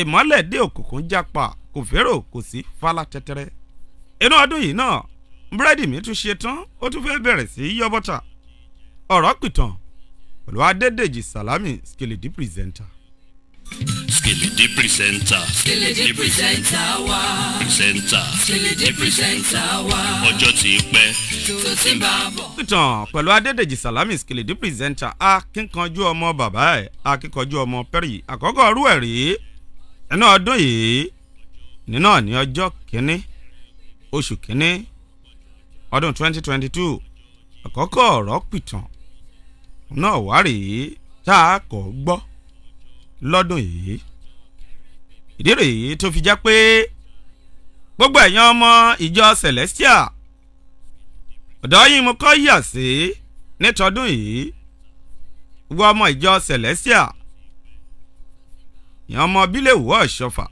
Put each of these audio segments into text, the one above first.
Ìmọ́lẹ̀ dé, òkùnkùn jápa, kò fẹ́rò, kò sí fálá tẹ́tẹ́rẹ́. Inú ọdún yìí náà, búrẹ́dì mi tún ṣe tán, ó tún fẹ́ bẹ̀rẹ̀ sí í yọ́ bọ́tà. Ọ̀rọ̀ pìtàn pẹ̀lú Adédèjì Sàlámì, Skeleji presenter. Skeleji presenter. Skeleji presenter wa. Presenter. Skeleji presenter wa. Ọjọ́ ti pẹ́. Tó ti ń bá a bọ̀. Pìtàn pẹ̀lú Adédèjì Sàlámì, Skeleji presenter, akínkanjú ọmọ bàbá ẹ̀, akínkanjú ọmọ pẹ́rì àkọ́kọ́ ọrú ẹ̀ rèé. Inú ọdún yìí nínú ní ọjọ́ kínní oṣù kínní ọdún 2022, àkọ́kọ́ ọ̀rọ̀ pìtàn náà wá rèé tá a kọ́ gbọ́ lọ́dún yìí. Ìdí rèé tó fi jẹ́ pé gbogbo ẹ̀yin ọmọ ìjọ Celestial, ọ̀dọ́ yìí mo kọ́ yà sí nítọdún yìí. Gbogbo ọmọ ìjọ Celestial, ìyẹn ọmọ bílẹ̀ wọ́ ọ̀ṣọ́fà,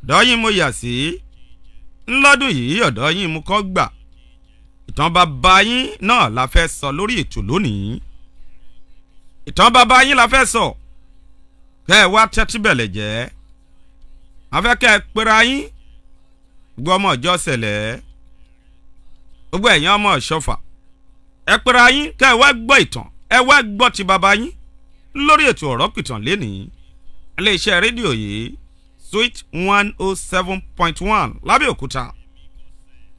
ọ̀dọ́ yìí mo yà sí ńlọ́dún yìí, ọ̀dọ́ yìí mo kọ́ gbà. Ìtàn bàbá yín náà la fẹ́ sọ lórí ètò lónìí. Ìtàn bàbá yín la fẹ́ sọ. Kẹ́ ẹ wá tẹ́tí bẹ̀lẹ̀ jẹ́, afẹ́ kẹ́ ẹ pera yín, gbogbo ọmọ ìjọ sẹ̀lẹ̀, gbogbo ẹ̀yin ọmọ ìṣọ̀fà, ẹ pera yín kẹ́ ẹ wá gbọ́ ìtàn, ẹ wá gbọ́ ti bàbá yín lórí ètò ọ̀rọ̀ pìtàn lénìí, iléeṣẹ́ rédíò yìí, Sweet 107.1 lábẹ́òkúta.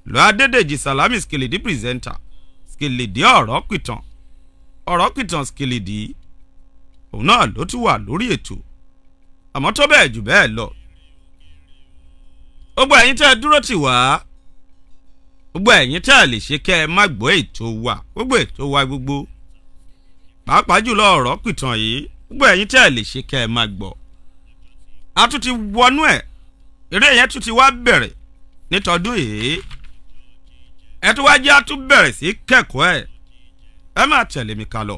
Lọ Adédèjì Sàlámì, Skeleji presenter, Skeleji ọ̀rọ̀ pìtàn, ọ̀rọ̀ pìtàn Skeleji, òun náà ló tún wà lórí ètò. Àmọ́ tó bẹ́ẹ̀ jù bẹ́ẹ̀ lọ, gbogbo ẹ̀yin tẹ́ ẹ dúró tì wá, gbogbo ẹ̀yin tẹ́ ẹ lè ṣe kẹ́ ẹ má gbọ́ ètò wa, gbogbo ètò wa gbogbo, pàápàá jùlọ ọ̀rọ̀ pìtàn yìí, gbogbo ẹ̀yin tẹ́ ẹ lè ṣe kẹ́ ẹ má gbọ́, a tún ti wọnú ẹ̀. Eré yẹn tún ti wá bẹ̀rẹ̀ nítọdún yìí. Ẹ tún wá jẹ́ a tún bẹ̀rẹ̀ sí kẹ́kọ̀ọ́ ẹ̀. Ẹ máa tẹ̀lé mi ká lọ.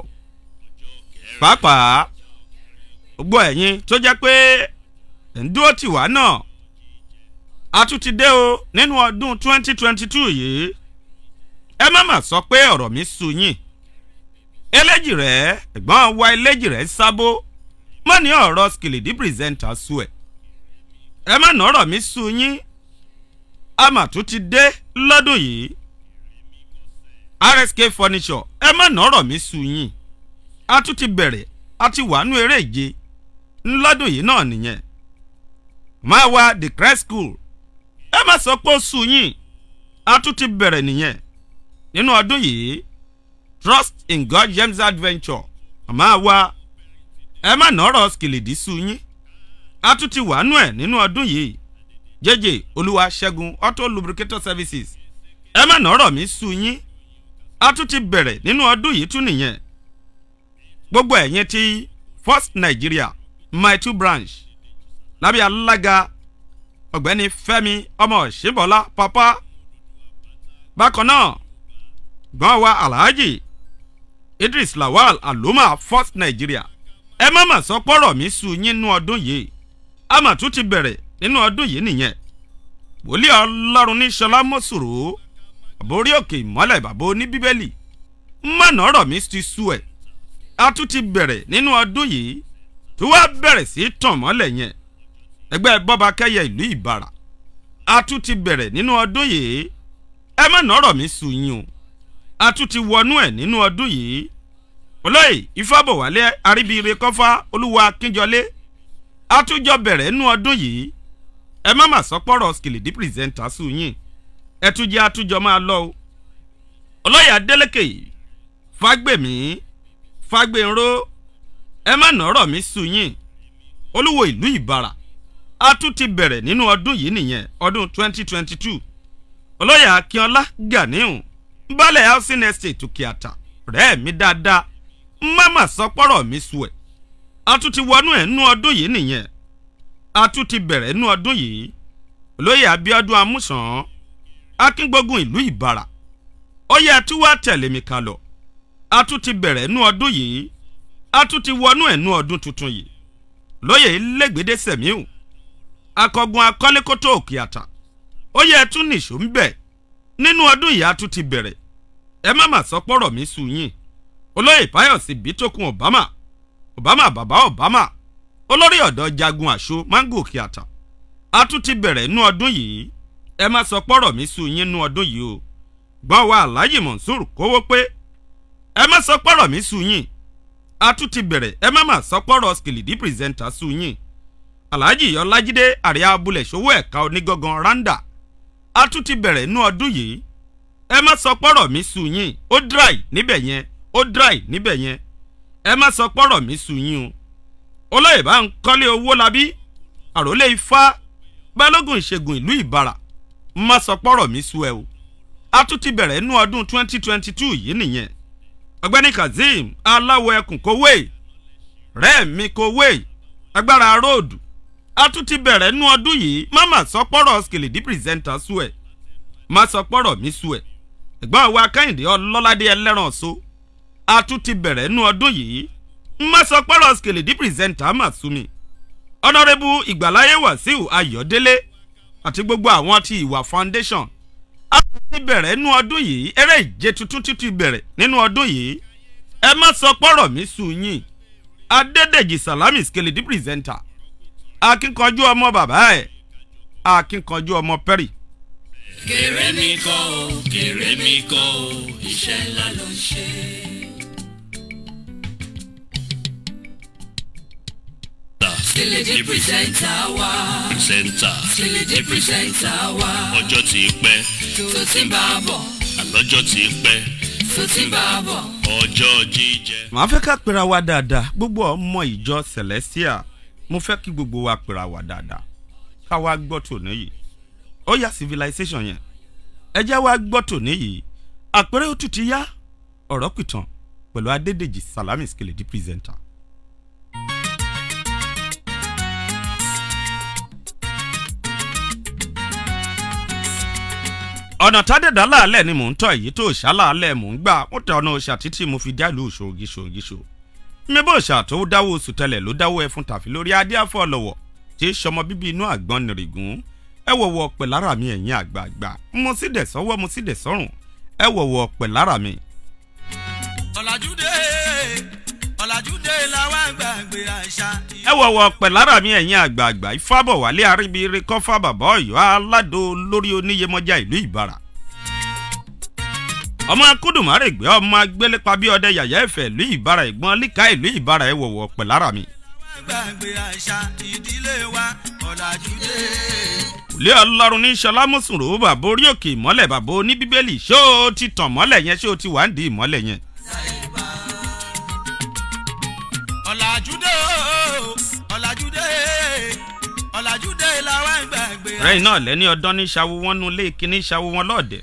Pàápàá gbogbo ẹ̀yin tó jẹ́ pé ẹ̀ ń dúró tì wá náà, a tún ti dé o nínú ọdún 2022 yìí. Ẹ má mà sọ pé ọ̀rọ̀ mi sú yín. Eléjì rẹ̀, ẹ̀gbọ́n wa eléjì rẹ̀ sábó má ní ọ̀rọ̀ Skeleji presenter sú ẹ̀. Ẹ má nọ̀rọ̀ mi sú yín. A mà tún ti dé lọ́dún yìí. RSK Furniture, ẹ má nọ̀rọ̀ mi sú yín. A tún ti bẹ̀rẹ̀, a ti wà nú eré ìje ńlọ́dún yìí náà nìyẹn. Máa wá The Christ School, ẹ má sọ pé ó sú yín. A tún ti bẹ̀rẹ̀ nìyẹn nínú ọdún yìí. Trust in God James Adventure, máa wá, ẹ má nọ̀rọ̀ Skeleji sú yín. A tún ti wà nú ẹ̀ nínú ọdún yìí. Jẹ́jẹ́ Olúwa Ṣẹ́gun Auto Lubricator Services, ẹ má nọ̀rọ̀ mi sú yín. A tún ti bẹ̀rẹ̀ nínú ọdún yìí tún nìyẹn. Gbogbo ẹ̀yin tí First Nigeria Mile 2 branch lábẹ́ alága ọ̀gbẹ́ni Fẹ́mi ọmọ Ṣíbọ̀lá Papa, bákan náà gbọ́n wa Alhaji Idris Lawal Aloma, First Nigeria, ẹ má mà sọ pọ́rọ̀ mi sú yín nínú ọdún yìí. A mà tún ti bẹ̀rẹ̀ nínú ọdún yìí nìyẹn. Wòlíì Ọlọ́run ní Ṣọlá Mọ́sùrù, àbórí òkè ìmọ́lẹ̀, bàbá oníbíbélì, mọ̀nà ọ̀rọ̀ mi ti sú ẹ̀. A tún ti bẹ̀rẹ̀ nínú ọdún yìí tó wá bẹ̀rẹ̀ sí tàn mọ́lẹ̀ yẹn. Ẹgbẹ́ bọ́ba kẹ́yẹ ìlú Ìbàrà, a tún ti bẹ̀rẹ̀ nínú ọdún yìí. Ẹ má nọ̀rọ̀ mi sú yín o. A tún ti wọnú ẹ̀ nínú ọdún yìí. Olóyè Ifábọ̀wálé Aríbíire Kọ́fá Olúwa Akínjọlé, a tún jọ bẹ̀rẹ̀ nínú ọdún yìí. Ẹ má mà sọ pọ̀rọ̀ Skeleji presenter sú yín. Ẹ tún jẹ́ àtúnjọ máa lọ o. Olóyè Adélékè Fágbèmí Fágbénró, ẹ má nọ̀rọ̀ mi sú yín. Olúwo ìlú Ìbàrà, a tún ti bẹ̀rẹ̀ nínú ọdún yìí nìyẹn, ọdún 2022. Olóyè Akínọlá Ganiu, Balẹ̀ Housing Estate Òkè Àtà, rẹ́ mi dáadáa, má mà sọ pọ́rọ̀ mi sú ẹ̀. A tún ti wọnú ẹ̀ nínú ọdún yìí nìyẹn. A tún ti bẹ̀rẹ̀ nínú ọdún yìí. Olóyè Abíọ́dún Amúsàn, Akíngbógun ìlú Ìbàrà, ó yẹ tí wàá tẹ̀lé mi ká lọ. A tún ti bẹ̀rẹ̀ nínú ọdún yìí. A tún ti wọnú ẹ̀ nínú ọdún tuntun yìí. Lóyè Lẹ́gbẹ̀dẹ́ Sẹ̀míù, Akọgun Akọ́lékótó Òkè Àtà, ó yẹ tún nìṣó ń bẹ̀ nínú ọdún yìí. A tún ti bẹ̀rẹ̀. Ẹ má mà sọ pọ̀rọ̀ mi sú yín. Olóyè Páyọ̀sí Bítókun Obama, Obama, bàbá Obama, Olórí ọ̀dọ́ jagun àṣọ mango kíata, a tún ti bẹ̀rẹ̀ nú ọdún yìí. Ẹ má sọ pọ́rọ̀ mi sú yín nú ọdún yìí o. Gbọ́n wa Alhaji Monsur kówó pé ẹ má sọ pọ́rọ̀ mi sú yín. A tún ti bẹ̀rẹ̀, ẹ má má sọ pọ́rọ̀ Skilidi presenter sú yín. Alhaji Ọlájídé àríyá abúlé ṣòwò ẹ̀ka onígangan randa, a tún ti bẹ̀rẹ̀ nú ọdún yìí. Ẹ má sọ pọ́rọ̀ mi sú yín. Ó dry níbẹ̀ yẹn, ó dry níbẹ̀ yẹn. Ẹ má sọ pọ́rọ̀ mi sú yín o. Olóyè bá ń kọ́lé owó labí àròlé ifá balógun ìṣègùn ìlú ìbàrà, má sọ pọ́rọ̀ mi sú ẹ o. A tún ti bẹ̀rẹ̀ nú ọdún 2022 yìí nìyẹn. Ọ̀gbẹ́ni Kazeem aláwọ̀ ẹkùn kówé rẹ́ẹ̀mí kówé agbára róòdù, a tún ti bẹ̀rẹ̀ nú ọdún yìí. Má má sọ pọ́rọ̀ Skilidi presenter sú ẹ, má sọ pọ́rọ̀ mi sú ẹ. Ẹ̀gbọ́n wa Kẹ́hìndé Ọlọ́ládé ẹlẹ́ran ọ̀ṣọ́, a tún ti bẹ̀rẹ̀ nú ọdún yìí. Má sọ pọ́rọ̀ Skilidi presenter má sú mi. Ọ̀nàrẹ́bù Ìgbàláyé Wàsíù Ayọ̀délé àti gbogbo àwọn ti Ìwà Foundation, a ti bẹ̀rẹ̀ nú ọdún yìí. Eré ìje tuntun ti bẹ̀rẹ̀ nínú ọdún yìí. Ẹ má sọ pọ́rọ̀ mi sú yín. Adédèjì Salami Skilidi presenter, akínkanjú ọmọ bàbá ẹ̀, akínkanjú ọmọ Perry. Kéré mi kọ́ o, kéré mi kọ́ o, iṣẹ́ ńlá ló ń ṣe. Skilidi presenter wa. Presenter. Skilidi presenter wa. Ọjọ́ ti pẹ́. Tó ti ń bá a bọ̀. Àlọ́jọ́ ti pẹ́. Tó ti ń bá a bọ̀. Ọjọ́ jíjẹ. Màá fẹ́ ká pera wa dáadáa, gbogbo ọmọ ìjọ Celestial. Mo fẹ́ kí gbogbo wa pera wa dáadáa, ká wá gbọ́ tòní yìí. Ó yá, civilization yẹn, ẹ jẹ́ wá gbọ́ tòní yìí. Àpẹẹrẹ ó tún ti yá ọ̀rọ̀ pìtàn pẹ̀lú Adédèjì Salami Skilidi presenter. Ọ̀nà tádẹ̀dá láàlẹ̀ ni mò ń tọ́, èyí tó ṣá láàlẹ̀ mò ń gbà. Mo tẹ ọ̀nà òòṣà títí mo fi dálù ṣòǹgì ṣòǹgì ṣò. Mi bó òòṣà tó dáwọ́ oṣù tẹlẹ̀ ló dáwọ́ ẹfun tàfi lórí adé àfọ̀ lọ́wọ́ tí í ṣọmọ bíbí inú àgbọn nìrìgún. Ẹ wọ̀wọ̀ pẹ̀ lára mi, ẹ̀yìn àgbààgbà. Mo sì dẹ̀ sọ́wọ́, mo sì dẹ̀ sọ́rùn. Ẹ wọ̀wọ̀ pẹ̀ lára mi. Ọ̀làjúdé, ọ̀làjúdé làwa gbàgbé àṣà. Ẹ wọ̀wọ̀ pẹ̀ lára mi, ẹ̀yìn àgbààgbà. Ìfábọ̀wálé aríbiire kọ́fà bàbá Ọ̀yọ́ aládò lórí oníyemọjà ìlú Ìbàrà, ọmọ akúndùmárègbè, ọmọ agbélépa bí ọdẹ yàyà ẹ̀fẹ̀ ìlú Ìbàrà, ìgbọ́n líka ìlú Ìbàrà. Ẹ wọ̀wọ̀ pẹ̀ lára mi. Gbàgbé àṣà ìdílé wa, ọ̀làjúdé. Ilé Ọlọ́run ní sọlá mùsùlùmí, bàbá orí òkè ìmọ́lẹ̀, bàbá oníbíbélì, ṣó o ti tàn mọ́lẹ̀ yẹn? Ṣó o ti wà ń di ìmọ́lẹ̀ yẹn? Ọ̀làjúdé o, ọ̀làjúdé, ọ̀làjúdé làwa gbàgbé. Rẹ́yìn náà lẹ́ni ọdán ní ṣàwó wọn nu lé kíní ṣàwó wọn lọ́ọ̀dẹ̀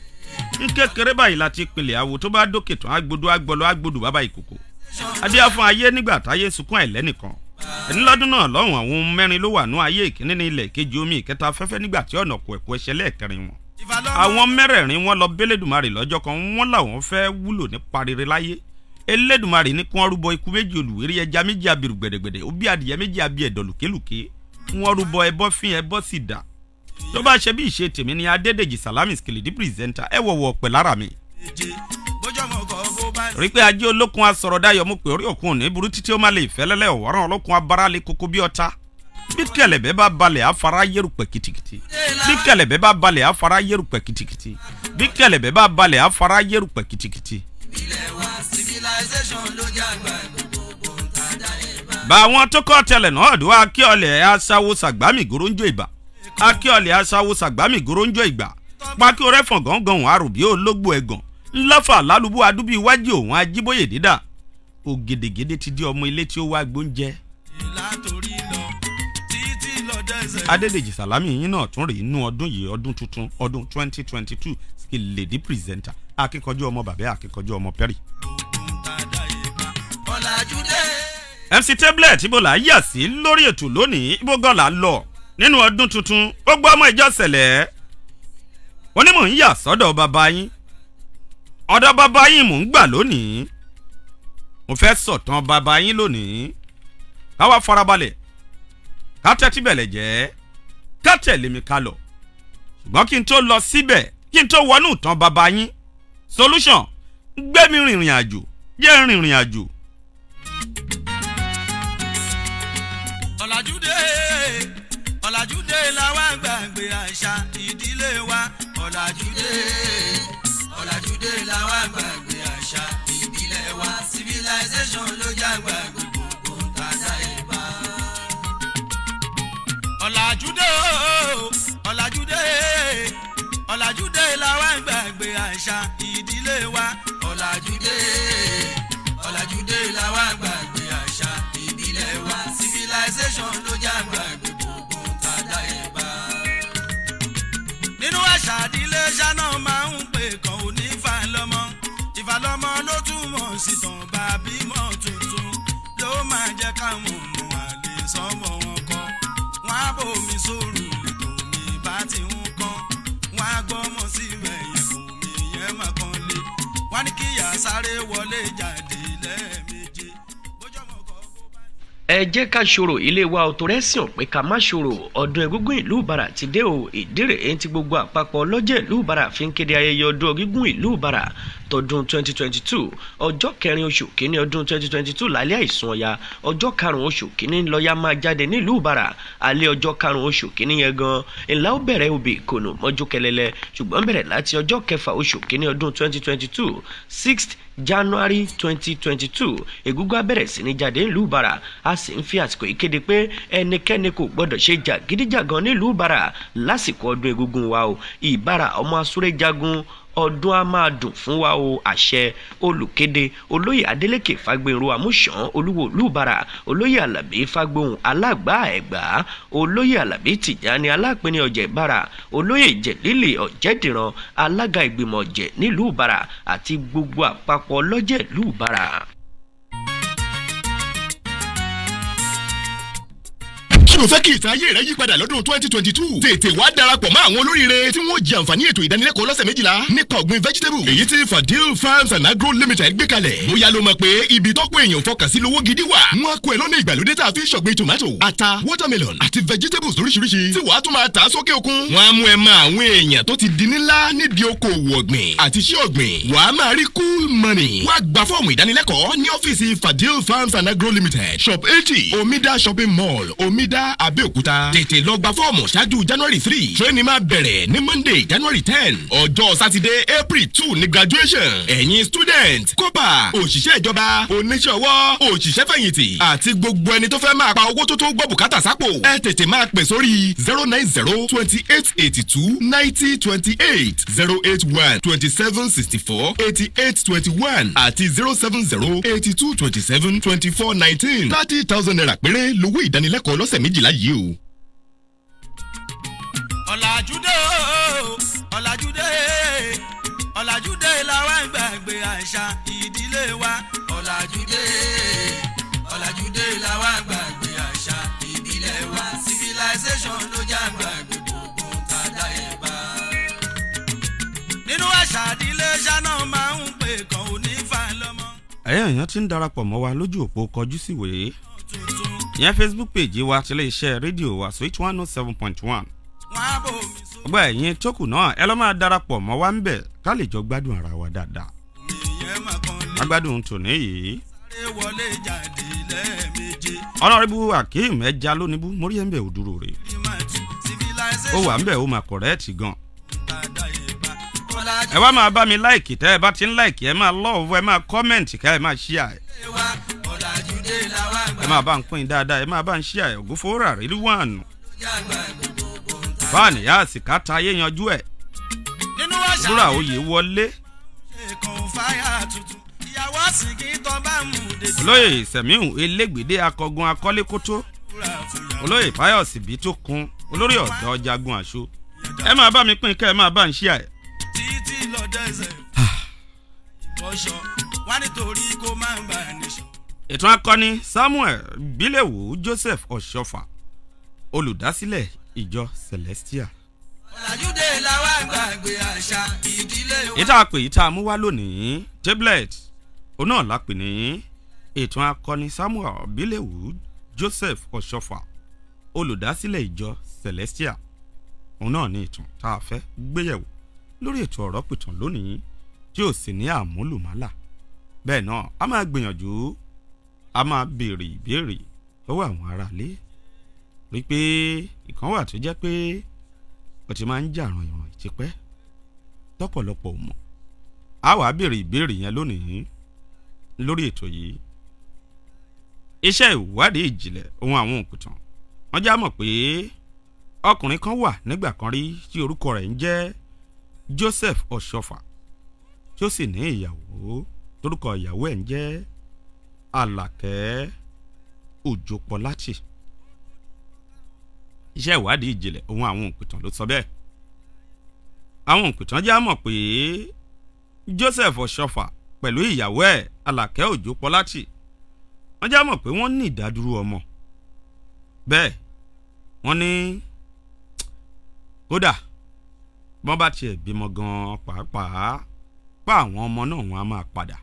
ń kékeré báyìí láti pilẹ̀ àwo tó bá dókè tán agbodò agbọlọ agbodò bàbá ìkòkò adíyá fún ayé nígbà táyé sunkún àìlẹ́nìkan ẹni lọ́dún náà lọ́hùn. Àwọn ohun mẹ́rin ló wà ní ayé: ìkíní ní ilẹ̀, ìkejì omi, ìkẹta afẹ́fẹ́, nígbà tí ọ̀nà kò ẹ̀kọ́ ẹṣẹ́ lẹ́ẹ̀kẹrin wọn. Àwọn mẹ́rẹ̀ẹ̀rin wọn lọ bẹ́lẹ́dùmarè lọ́jọ́ kan. Wọ́n làwọn fẹ́ wúlò nípa rere láyé. Elédùmarè ní kí wọ́n rúbọ ikú méjì, olùwérí ẹja méjì, abirù gbẹ̀dẹ̀gbẹ̀dẹ̀ òbí adìyẹ méjì, abi ẹ̀dọ̀ lùkélùké. Wọ́n rúbọ ẹbọ fín, ẹbọ sì dà. Tó bá ṣe bí ìṣe tèmi ni Adédèjì Salami Skilidi presenter. Ẹ wọ̀wọ̀ pẹ̀ lára mi. Rí pé ajé olókun asọ̀rọ̀ dayọ̀, mo pè orí òkun òní burú títí ó má lè fẹ́ lẹ́lẹ́ ọ̀wọ́rán olókun abara lè koko bí ọ̀tá. Bí kẹlẹ̀bẹ̀ bá balẹ̀, afárá yẹrùpẹ̀ kìtìkìtì. Bí kẹlẹ̀bẹ̀ bá balẹ̀, afárá yẹrùpẹ̀ kìtìkìtì. Bí kẹlẹ̀bẹ̀ bá balẹ̀, afárá yẹrùpẹ̀ kìtìkìtì. Bá àwọn tó kọ́ tẹlẹ̀ náà dùn. Akíọ̀lẹ̀ aṣáwo sàgbámì goróńjó ìbà, akíọ̀lẹ̀ aṣáwo sàgbámì goróńjó ìgbà pákí orẹ́fọ̀n gángan òun àròbí ológbò ẹ̀gàn ńlọ́fà lálùbú adúbí iwájú òun ajíbóyè dídà ògèdègèdè ti di ọmọ ilé tí ó wá gbóúnjẹ. Adédèjì Sàlámì yín náà tún rèé inú ọdún yìí, ọdún tuntun, ọdún 2022, Skiledi presenter, akíkanjú ọmọ bàbá, akíkanjú ọmọ Perry. MC Tablet, ibo là á yà sí lórí ètò lónìí? Ibo gan là ń lọ nínú ọdún tuntun? Gbogbo ọmọ ìjọ sẹ̀lẹ̀, wọ́n ní mò ń yà sọ́dọ̀ bàbá yín. Ọ̀dọ̀ bàbá yín mò ń gbà lónìí. Mo fẹ́ sọ̀tàn bàbá yín lónìí. Ká wá farabalẹ̀, ká tẹ́tí bẹ̀lẹ̀ jẹ́, ká tẹ̀lé mi ká lọ. Ṣùgbọ́n kí n tó lọ síbẹ̀, kí n tó wọnú ìtàn bàbá yín, solution gbé mi rìnrìn àjò, jẹ́ rìnrìn àjò. Ọ̀làjú. Ọ̀làjúdé o, ọ̀làjúdé, ọ̀làjúdé làwa ń gbàgbé àṣà ìdílé wa. Ọ̀làjúdé, ọ̀làjúdé làwa ń gbàgbé àṣà ìbílẹ̀ wa. Civilization ló já gbàgbé gbogbo tàdá ẹ̀ bá. Nínú àṣà ìdílé ṣáná máa ń pè kàn ó ní ìfàlọ́mọ. Ìfàlọ́mọ ló túmọ̀ sí tàn bá bímọ tuntun, ló máa jẹ́ káwọn ọmọ àlè sọ́mọ wọn kọ́. Wọ́n á bomi sóòrù lẹ́tọ̀ mi bá ti ń kán, wọ́n á gbọ́mọ síbẹ̀ yẹn kò mí yẹn máa kán lé. Wọ́n ní kíyà sáré wọlé jáde lẹ́ẹ̀méje bójọ́mọ kọ́ bó bá. Ẹ jẹ́ ká ṣòro ilé wa ò torí ẹ̀sìn pé ká má ṣòro. Ọdún egúngún ìlú Ìbàrà ti dé o. Ìdí rèé tí gbogbo àpapọ̀ ọlọ́jẹ̀ ìlú Ìbàrà fi ń kéde ayẹyẹ ọdún egúngún ìlú Ìbàrà tọdún 2022. Ọjọ́ 4 oṣù kínní ọdún 2022 lálẹ́ àìsùn Ọya, ọjọ́ 5 oṣù kínní lọ́ya máa jáde nílùú Ìbàrà. Alẹ́ ọjọ́ 5 oṣù kínní yẹn gan ńlá ó bẹ̀rẹ̀ obì ìkònò mọ́jú kẹlẹ́lẹ́, ṣùgbọ́n bẹ̀rẹ̀ láti ọjọ́ 6 oṣù kínní ọdún 2022, 6th January 2022, egúngún á bẹ̀rẹ̀ sí ní jáde nílùú Ìbàrà. A sì ń fi àsìkò yìí kéde pé ẹnikẹ́ni kò gbọ́dọ̀ ṣe jàgídíjàgan nílùú Ìbàrà lásìkò ọdún egúngún wa o. Ìbàrà ọmọ asúré jagun, ọdún á máa dùn fún wa o. Àṣẹ. Olùkéde: Olóyè Adeleke Fagbèrò Àmúṣàn, Olúwo Olúbàrà, Olóyè Alábí Fágbóhùn, Alágbá Ẹ̀gbá, Olóyè Alábí Tìjàní, Alápẹ̀ni Ọ̀jẹ̀ Ìbàrà, Olóyè Jẹ̀lílì Ọ̀jẹ̀dìran, alága ìgbìmọ̀ ọ̀jẹ̀ nílùú Ìbàrà, àti gbogbo àpapọ̀ ọlọ́jẹ̀ ìlú Ìbàrà. Ṣé o fẹ́ kí ìtàn ayé rẹ yí padà lọ́dún 2022? Tètè wá darapọ̀ mọ́ àwọn olóríire tí wọ́n jẹ àǹfààní ètò ìdánilẹ́kọ̀ọ́ lọ́sẹ̀ 12 nípa ọ̀gbìn vegetable, èyí tí Fadil Farms and Agro Limited gbé kalẹ̀. Bóyá ló mọ̀ pé ibi tọ́pọ̀ èèyàn fọkàn sí lówó gidi wà. Wọ́n á kó ẹ lọ́nà ìgbàlódé tá a fi ṣọ̀gbìn tomato, ata, watermelon àti vegetables lóríṣiríṣi tí wàá tún máa tà á sókè òkun. Wọ́n á mú ẹ mọ àwọn èèyàn tó ti di ńlá nídìí okòwò ọ̀gbìn àti iṣẹ́ ọ̀gbìn. Wàá máa rí cool money. Wá gba fọ́ọ̀mù ìdánilẹ́kọ̀ọ́ ní ọ́fíìsì Fadil Farms and Agro Limited, Shop 80, Omida Shopping Mall, Omida, Abẹ́òkúta. Tètè lọ gba fọ́ọ̀mù ṣáájú January 3. Training máa bẹ̀rẹ̀ ní Monday, January 10. Ọjọ́ Sátidé, April 2 ní graduation. Ẹ̀yin student, corper, òṣìṣẹ́ ìjọba, oníṣẹ́ ọwọ́, òṣìṣẹ́ fẹ̀yìntì àti gbogbo ẹni tó fẹ́ máa pa owó tó tó gbọ́ bùkátà sápò. Ẹ tètè máa pè sórí 090 28 82 90 28, 081 27 64 88 21 àti 070 82 27 24 19. ₦30,000 péré lówó ìdánilẹ́kọ̀ọ́ lọ́sẹ̀ 12 yìí o. Ọ̀làjúdé o, ọ̀làjúdé, ọ̀làjúdé làwa ń gbàgbé àṣà ìdílé wa. Ọ̀làjúdé, ọ̀làjúdé làwa ń gbàgbé àṣà ìbílẹ̀ wa. Civilization ló já gbàgbé gbogbo tàdá ẹ̀ bá. Nínú àṣà ìdílé ṣáná máa ń pè kàn ó ní fàlọ́mọ Ẹ̀yin èèyàn tí ń darapọ̀ mọ́ wa lójú òpó kọjú síwèé tuntun. ìyẹn Facebook page wa tilé iṣẹ́ rédíò wa, Switch 107.1. Wọ́n á bomi sómi Ọgbà ẹ̀yin tó kù náà, ẹ lọ́ máa darapọ̀ mọ́ wa ń bẹ̀ ká lè jọ gbádùn ara wa dáadáa. yẹn máa kan lé. Agbádùn tòní yìí. Sáré wọlé jáde lẹ́ẹ̀méje. Honourable Akeem ẹja lónìbú mórí ẹ̀ ń bẹ̀ òdúró rè. Civilization Ó wà ń bẹ̀, ó máa correct gan. tàdá ẹ̀ bá. Ọ̀làjú Ẹ wá máa bá mi like. Tẹ́ ẹ bá ti ń like, ẹ máa love, ẹ máa comment, ká ẹ máa share ẹ. Wa ọ̀làjúdé làwa Ẹ máa bá ń pín dáadáa, ẹ máa bá ń share ẹ. Ògúnfowórà rí wàánu. gbàgbé gbogbo ń ta. Fáànì yá àsìká ta ayé yanjú ẹ̀. Nínú àṣà Búra oyè wọlé. kan fáyà tuntun, ìyàwó àsìkí tó bá mú un dé. Olóyè Sẹ̀míhù Elégbèdé, akọgun akọ́lékótó. Dúrà fúyàwó. Olóyè Fáyọ̀sì bí tó kun, olórí ọ̀dọ́ jagun àṣọ. Ẹ máa bá mi pín kẹ́ ẹ máa bá ń share ẹ. Títí lọ dẹ́sẹ̀ ìbọ̀ṣọ wá nítorí kó má bà níṣọ. Ìtàn akọni Samuel Bílẹ̀wò Joseph Ọ̀ṣọ́fà, olùdásílẹ̀ ìjọ Celestial. Ọ̀làjúdé làwa gbàgbé àṣà ìdílé wa. Ìta àpè yìí tá a mú wá lónìí, tablet òun náà la pè ní ìtàn akọni Samuel Bílẹ̀wò Joseph Ọ̀ṣọ́fà, olùdásílẹ̀ ìjọ Celestial. Òun náà ní ìtàn tá a fẹ́ gbéyẹ̀wò lórí ètò ọ̀rọ̀ pìtàn lónìí, tí ò sì ní àmúlùmálà. Bẹ́ẹ̀ náà a máa gbìyànjú, a máa béèrè ìbéèrè lọ́wọ́ àwọn aráalé, rí pé ìkan wà tó jẹ́ pé ó ti máa ń jà ràn ìràn tipẹ́ tọ́pọ̀lọpọ̀ ò mọ̀. A wàá béèrè ìbéèrè yẹn lónìí lórí ètò yìí. Iṣẹ́ ìwádìí ìjìnlẹ̀ ohun àwọn òkùtàn wọ́n já mọ̀ pé Ọkùnrin kan wà nígbà kan rí tí orúkọ rẹ̀ ń jẹ́ Joseph Ọ̀ṣọ́fà, tí ó sì ní ìyàwó torúkọ ìyàwó ẹ̀ ń jẹ́ Àlàkẹ́ Òjòpọ̀láti. Iṣẹ́ ìwádìí ìjìnlẹ̀ ohun àwọn òpìtàn ló sọ bẹ́ẹ̀. Àwọn òpìtàn já mọ̀ pé Joseph Ọ̀ṣọ́fà pẹ̀lú ìyàwó ẹ̀ Àlàkẹ́ Òjòpọ̀láti, wọ́n já mọ̀ pé wọ́n ní ìdádúró ọmọ. Bẹ́ẹ̀ wọ́n ní kódà bọ́n bá tiẹ̀ bímọ gan-an pàápàá pa àwọn ọmọ náà wọn á máa padà,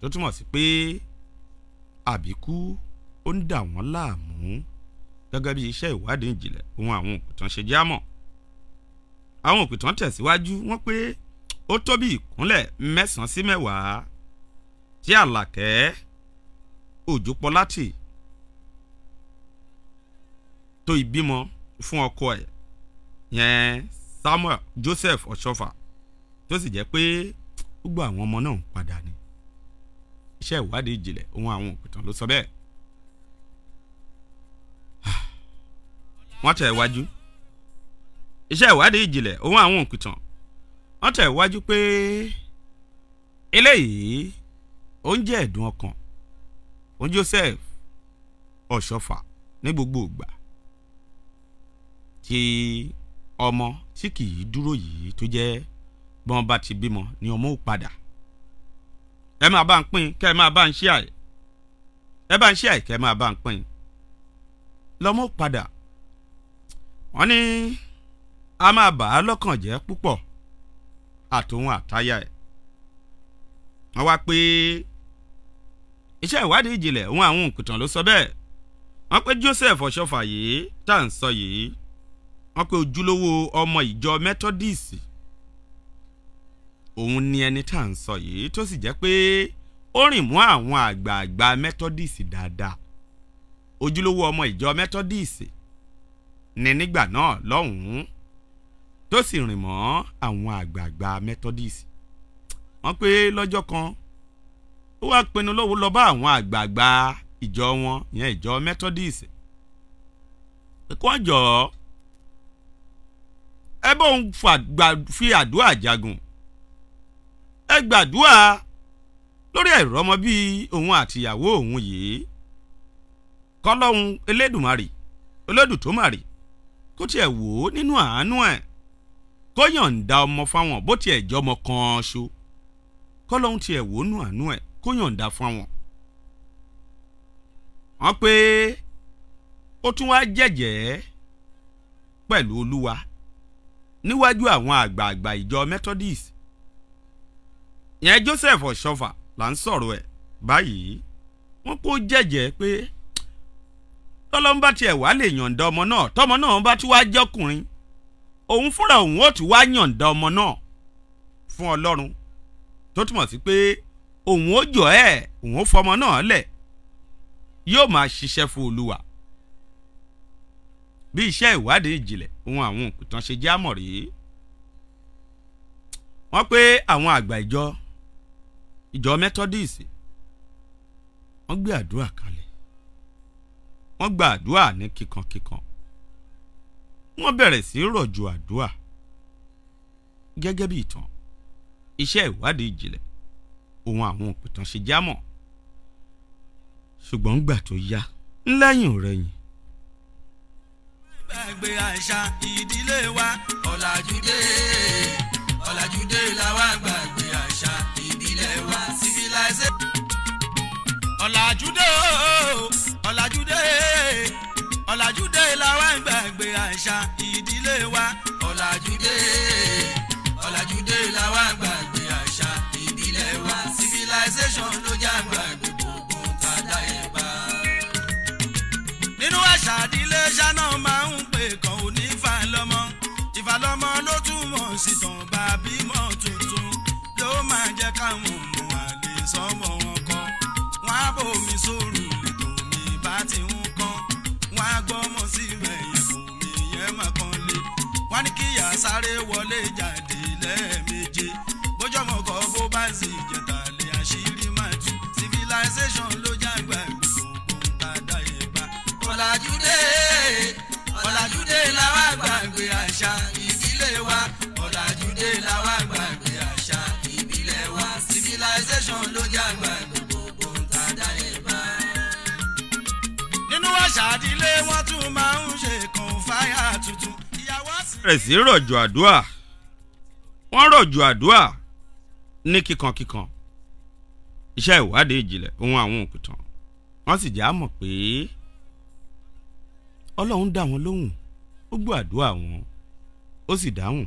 tó túmọ̀ sí pé àbíkú ó ń dà wọ́n láàmú gẹ́gẹ́ bí iṣẹ́ ìwádìí ìjìnlẹ̀ ohun àwọn òpìtàn ṣe já mọ̀. Àwọn òpìtàn tẹ̀síwájú, wọ́n pé ó tó bí ìkúnlẹ̀ 9 sí 10 tí Àlàkẹ́ Òjòpọ̀láti tó ìbímọ fún ọkọ ẹ̀ yẹn Samuel Joseph Ọ̀ṣọ́fà, tó sì jẹ́ pé gbogbo àwọn ọmọ náà ń padà ní. Iṣẹ́ ìwádìí ìjìnlẹ̀ ohun àwọn òpìtàn ló sọ bẹ́ẹ̀. Wọ́n tẹ̀ wájú. Iṣẹ́ ìwádìí ìjìnlẹ̀ ohun àwọn òpìtàn wọ́n tẹ̀ wájú pé eléyìí ó ń jẹ́ ẹ̀dùn ọkàn fún Joseph Ọ̀ṣọ́fà ní gbogbo ìgbà tí ọmọ tí kì í dúró yìí, tó jẹ́ bọ́n bá ti bímọ ni ọmọ ò padà. Ẹ máa bá ń pín kẹ́ ẹ máa bá ń ṣí àì, ẹ bá ń ṣí àì kẹ́ ẹ máa bá ń pín lọ́mọ ò padà. Wọ́n ní a máa bà á lọ́kàn jẹ́ púpọ̀ àtòun àtayà ẹ̀. Wọ́n wá pé iṣẹ́ ìwádìí ìjìnlẹ̀ òun àwọn òǹkùtàn ló sọ bẹ́ẹ̀. Wọ́n pé Joseph Ọ̀ṣọ́fà yìí tá à ń sọ yìí, wọ́n pé ojúlówó ọmọ ìjọ Methodist òun ni ẹni tá à ń sọ yìí, tó sì jẹ́ pé ó rìn mọ́ àwọn àgbààgbà Methodist dáadáa. Ojúlówó ọmọ ìjọ Methodist ni nígbà náà lọ́hùn-ún, tó sì rìn mọ́ àwọn àgbààgbà Methodist. Wọ́n pé lọ́jọ́ kan ó wá pinnu lọ́wọ́ lọ bá àwọn àgbààgbà ìjọ wọn yẹn, ìjọ Methodist, pé kí wọ́n jọ̀ọ́ ẹ bóun fi àdúrà jagun, ẹ gbàdúrà lórí àìrọ́mọ bíi òun àtìyàwó òun yìí, kọ́lọ́hun Elédùmarè Olódùmarè kó tiẹ̀ wò ó nínú àánú ẹ̀, kó yọ̀ǹda ọmọ fáwọn, bó tiẹ̀ jọmọ kan ṣo, kọ́lọ́hun tiẹ̀ wò ó nínú àánú ẹ̀ kó yọ̀ǹda fáwọn. Wọ́n pé ó tún wá jẹ́jẹ́ pẹ̀lú Olúwa níwájú àwọn àgbààgbà ìjọ Methodist yẹn. Joseph Ọ̀ṣọ́fà là ń sọ̀rọ̀ ẹ̀ báyìí. Wọ́n kó jẹ́jẹ́ pé tọ́lọ́n bá tiẹ̀ wá lè yọ̀ǹda ọmọ náà, tọ́mọ náà bá tún wá jọ́kùnrin, òun fúnra òun ó tún wá yọ̀ǹda ọmọ náà fún Ọlọ́run, tó túmọ̀ sí pé òun ó jọ ẹ̀, òun ó fọmọ náà lẹ̀, yóò máa ṣiṣẹ́ fún Olúwa. Bí iṣẹ́ ìwádìí ìjìnlẹ̀ ohun àwọn òpìtàn ṣe jẹ́ àmọ̀ rèé. Wọ́n pé àwọn àgbà ìjọ Methodist wọ́n gbé àdúrà kalẹ̀, wọ́n gba àdúrà ní kíkankíkan, wọ́n bẹ̀rẹ̀ sí í rọ̀jò àdúrà gẹ́gẹ́ bí ìtàn iṣẹ́ ìwádìí ìjìnlẹ̀ ohun àwọn òpìtàn ṣe jámọ̀. Ṣùgbọ́n gbà tó yá ńlẹ́yìn ọ̀rẹ̀yìn, Gbàgbé àṣà ìdílé wa, ọ̀làjúdé ọ̀làjúdé làwa gbàgbé àṣà ìbílẹ̀ wa, civilization. Ọ̀làjúdé o, ọ̀làjúdé ọ̀làjúdé làwa gbàgbé àṣà ìdílé wa, ọ̀làjúdé ọ̀làjúdé làwa gbàgbé àṣà ìbílẹ̀ wa, civilization ló já gbàgbé gbogbo tàdá ẹ̀ bá. Nínú àṣà ìdílé ṣáná máa ń pè kan onífàlọ́mọ, ìfàlọ́mọ ló túmọ̀ sí tàn bá bímọ tuntun, ló máa jẹ́ káwọn ọmọ àlè sọ́mọ wọn kọ́. Wọ́n á bomi sóòrù lẹ́tọ̀ mi bá ti ń kọ́, wọ́n á gbọ́mọ síbẹ̀ yẹn kò mí yẹn má kan lé. Wọ́n ní kíyà sáré wọlé jáde lẹ́ẹ̀méje, bójọ́mọ kọ́ bó bá sì jẹ̀tà lé, àṣírí máa tú. Civilization ló jágbá gbogbo ń tàdá yẹn bá. Ọ̀làjúdé ọ̀làjúdé. Bẹ̀rẹ̀ sí rọ̀jò àdúà, wọ́n rọ̀jò àdúà ní kíkankíkan. Iṣẹ́ ìwádìí ìjìnlẹ̀ ohun àwọn òkùtàn, wọ́n sì já mọ̀ pé Ọlọ́run dá wọn lóhùn, ó gbọ́ àdúrà wọn, ó sì dáhùn.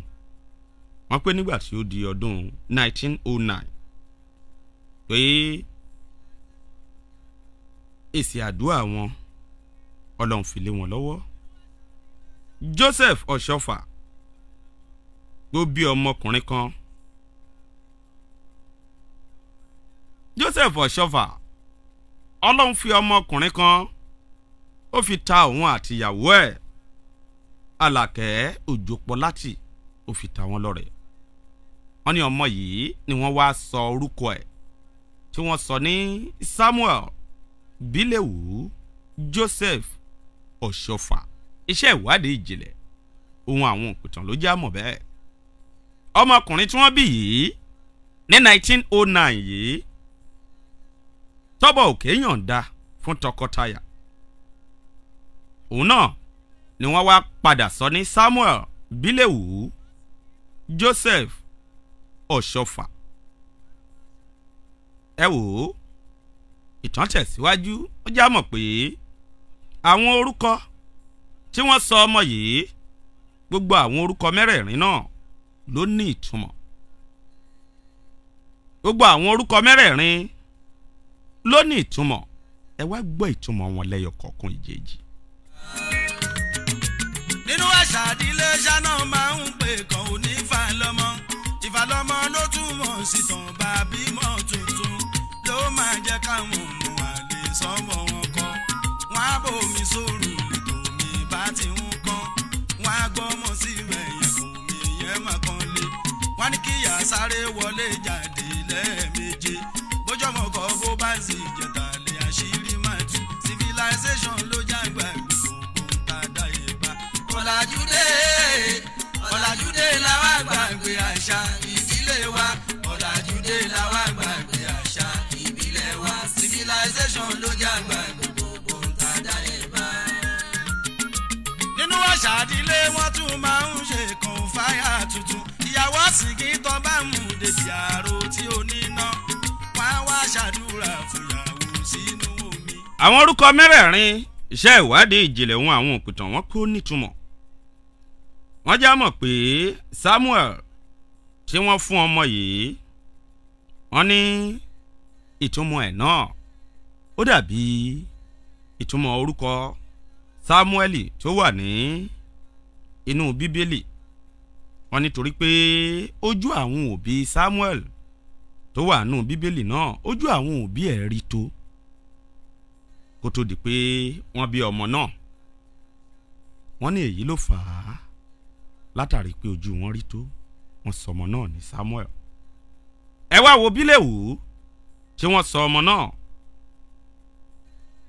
Wọ́n pé nígbà tí ó di ọdún 1909 pé èsì àdúrà wọn, Ọlọ́run fi lé wọn lọ́wọ́. Joseph Ọ̀ṣọ́fà tó bí ọmọkùnrin kan. Joseph Ọ̀ṣọ́fà, Ọlọ́run fi ọmọkùnrin kan, ó fi ta òun àtìyàwó ẹ̀ Alàkẹ́ Òjòpọ̀láti, ó fi ta wọ́n lọ́rẹ. Wọ́n ní ọmọ yìí ni wọ́n wá sọ orúkọ ẹ̀ tí wọ́n sọ ní Samuel Bílẹ̀wù Joseph Ọ̀ṣọ́fà. Iṣẹ́ ìwádìí ìjìnlẹ̀ ohun àwọn òpìtàn ló já mọ̀ bẹ́ẹ̀. Ọmọkùnrin tí wọ́n bí yìí ní 1909 yìí, tọ́bọ̀ òkè yọ̀ǹda fún tọkọtaya òun náà ni wọ́n wá padà sọ ní Samuel Bílẹ̀wù Joseph Ọ̀ṣọ́fà. Ẹ wò ó, ìtàn tẹ̀síwájú, ó já mọ̀ pé àwọn orúkọ tí wọ́n sọ ọmọ yìí, gbogbo àwọn orúkọ mẹ́rẹ̀ẹ̀rin náà ló ní ìtumọ̀. Gbogbo àwọn orúkọ mẹ́rẹ̀ẹ̀rin ló ní ìtumọ̀. Ẹ wá gbọ́ ìtumọ̀ wọn lẹ́yọ kọ̀ọ̀kan ìjèjì. Nínú àṣà ìdílé ṣáná máa ń pè kàn ó ní ìfàlọ́mọ. Ìfàlọ́mọ ló túmọ̀ sí tàn bá bímọ tuntun, ló máa jẹ́ káwọn ọmọ àlè sọ́mọ wọn kọ́. Wọ́n á bomi sóòrù tòmí bá ti ń kán, wọ́n á gbọ́mọ síbẹ̀ yẹn kò mí yẹn máa kán lé. Wọ́n ní kíyà sáré wọlé jáde lẹ́ẹ̀méje, bójọ́mọ kọ́ bó bá sì jẹ̀tà lé, àṣírí máa tú. Civilization ló jágbá gbogbo ń tàdá ìbá. Ọ̀làjúdé, ọ̀làjúdé làwa gbàgbé àṣà ìdílé wa. Ọ̀làjúdé làwa gbàgbé àṣà ìbílẹ̀ wa. Civilization ló jágbá gbogbo ń tàdá ìbá. Nínú àṣà ìdílé, wọn tún máa ń ṣe kan fáyà tuntun. Ìyàwó àsìkí tán bá mú débi àrò tí ó níná, wọn á wá ṣàdúrà fúyàwó sínú omi. Àwọn orúkọ mẹ́rẹ̀ẹ̀rin, iṣẹ́ ìwádìí ìjìnlẹ̀ ohun àwọn òpìtàn, wọn kó nítumọ̀. Wọ́n já mọ̀ pé Samuel tí wọ́n fún ọmọ yìí, wọ́n ní ìtumọ̀ ẹ̀ náà ó dàbí ìtumọ̀ orúkọ Samueli tó wà ní inú Bíbélì. Wọ́n nítorí pé ojú àwọn òbí Samuel tó wà nínú Bíbélì náà, ojú àwọn òbí ẹ̀ rí tó kó tó di pé wọ́n bí ọmọ náà. Wọ́n ní èyí ló fà á, látàrí pé ojú wọn rí tó, wọ́n sọ ọmọ náà ní Samuel. Ẹ wá wo Bílẹ̀wù tí wọ́n sọ ọmọ náà.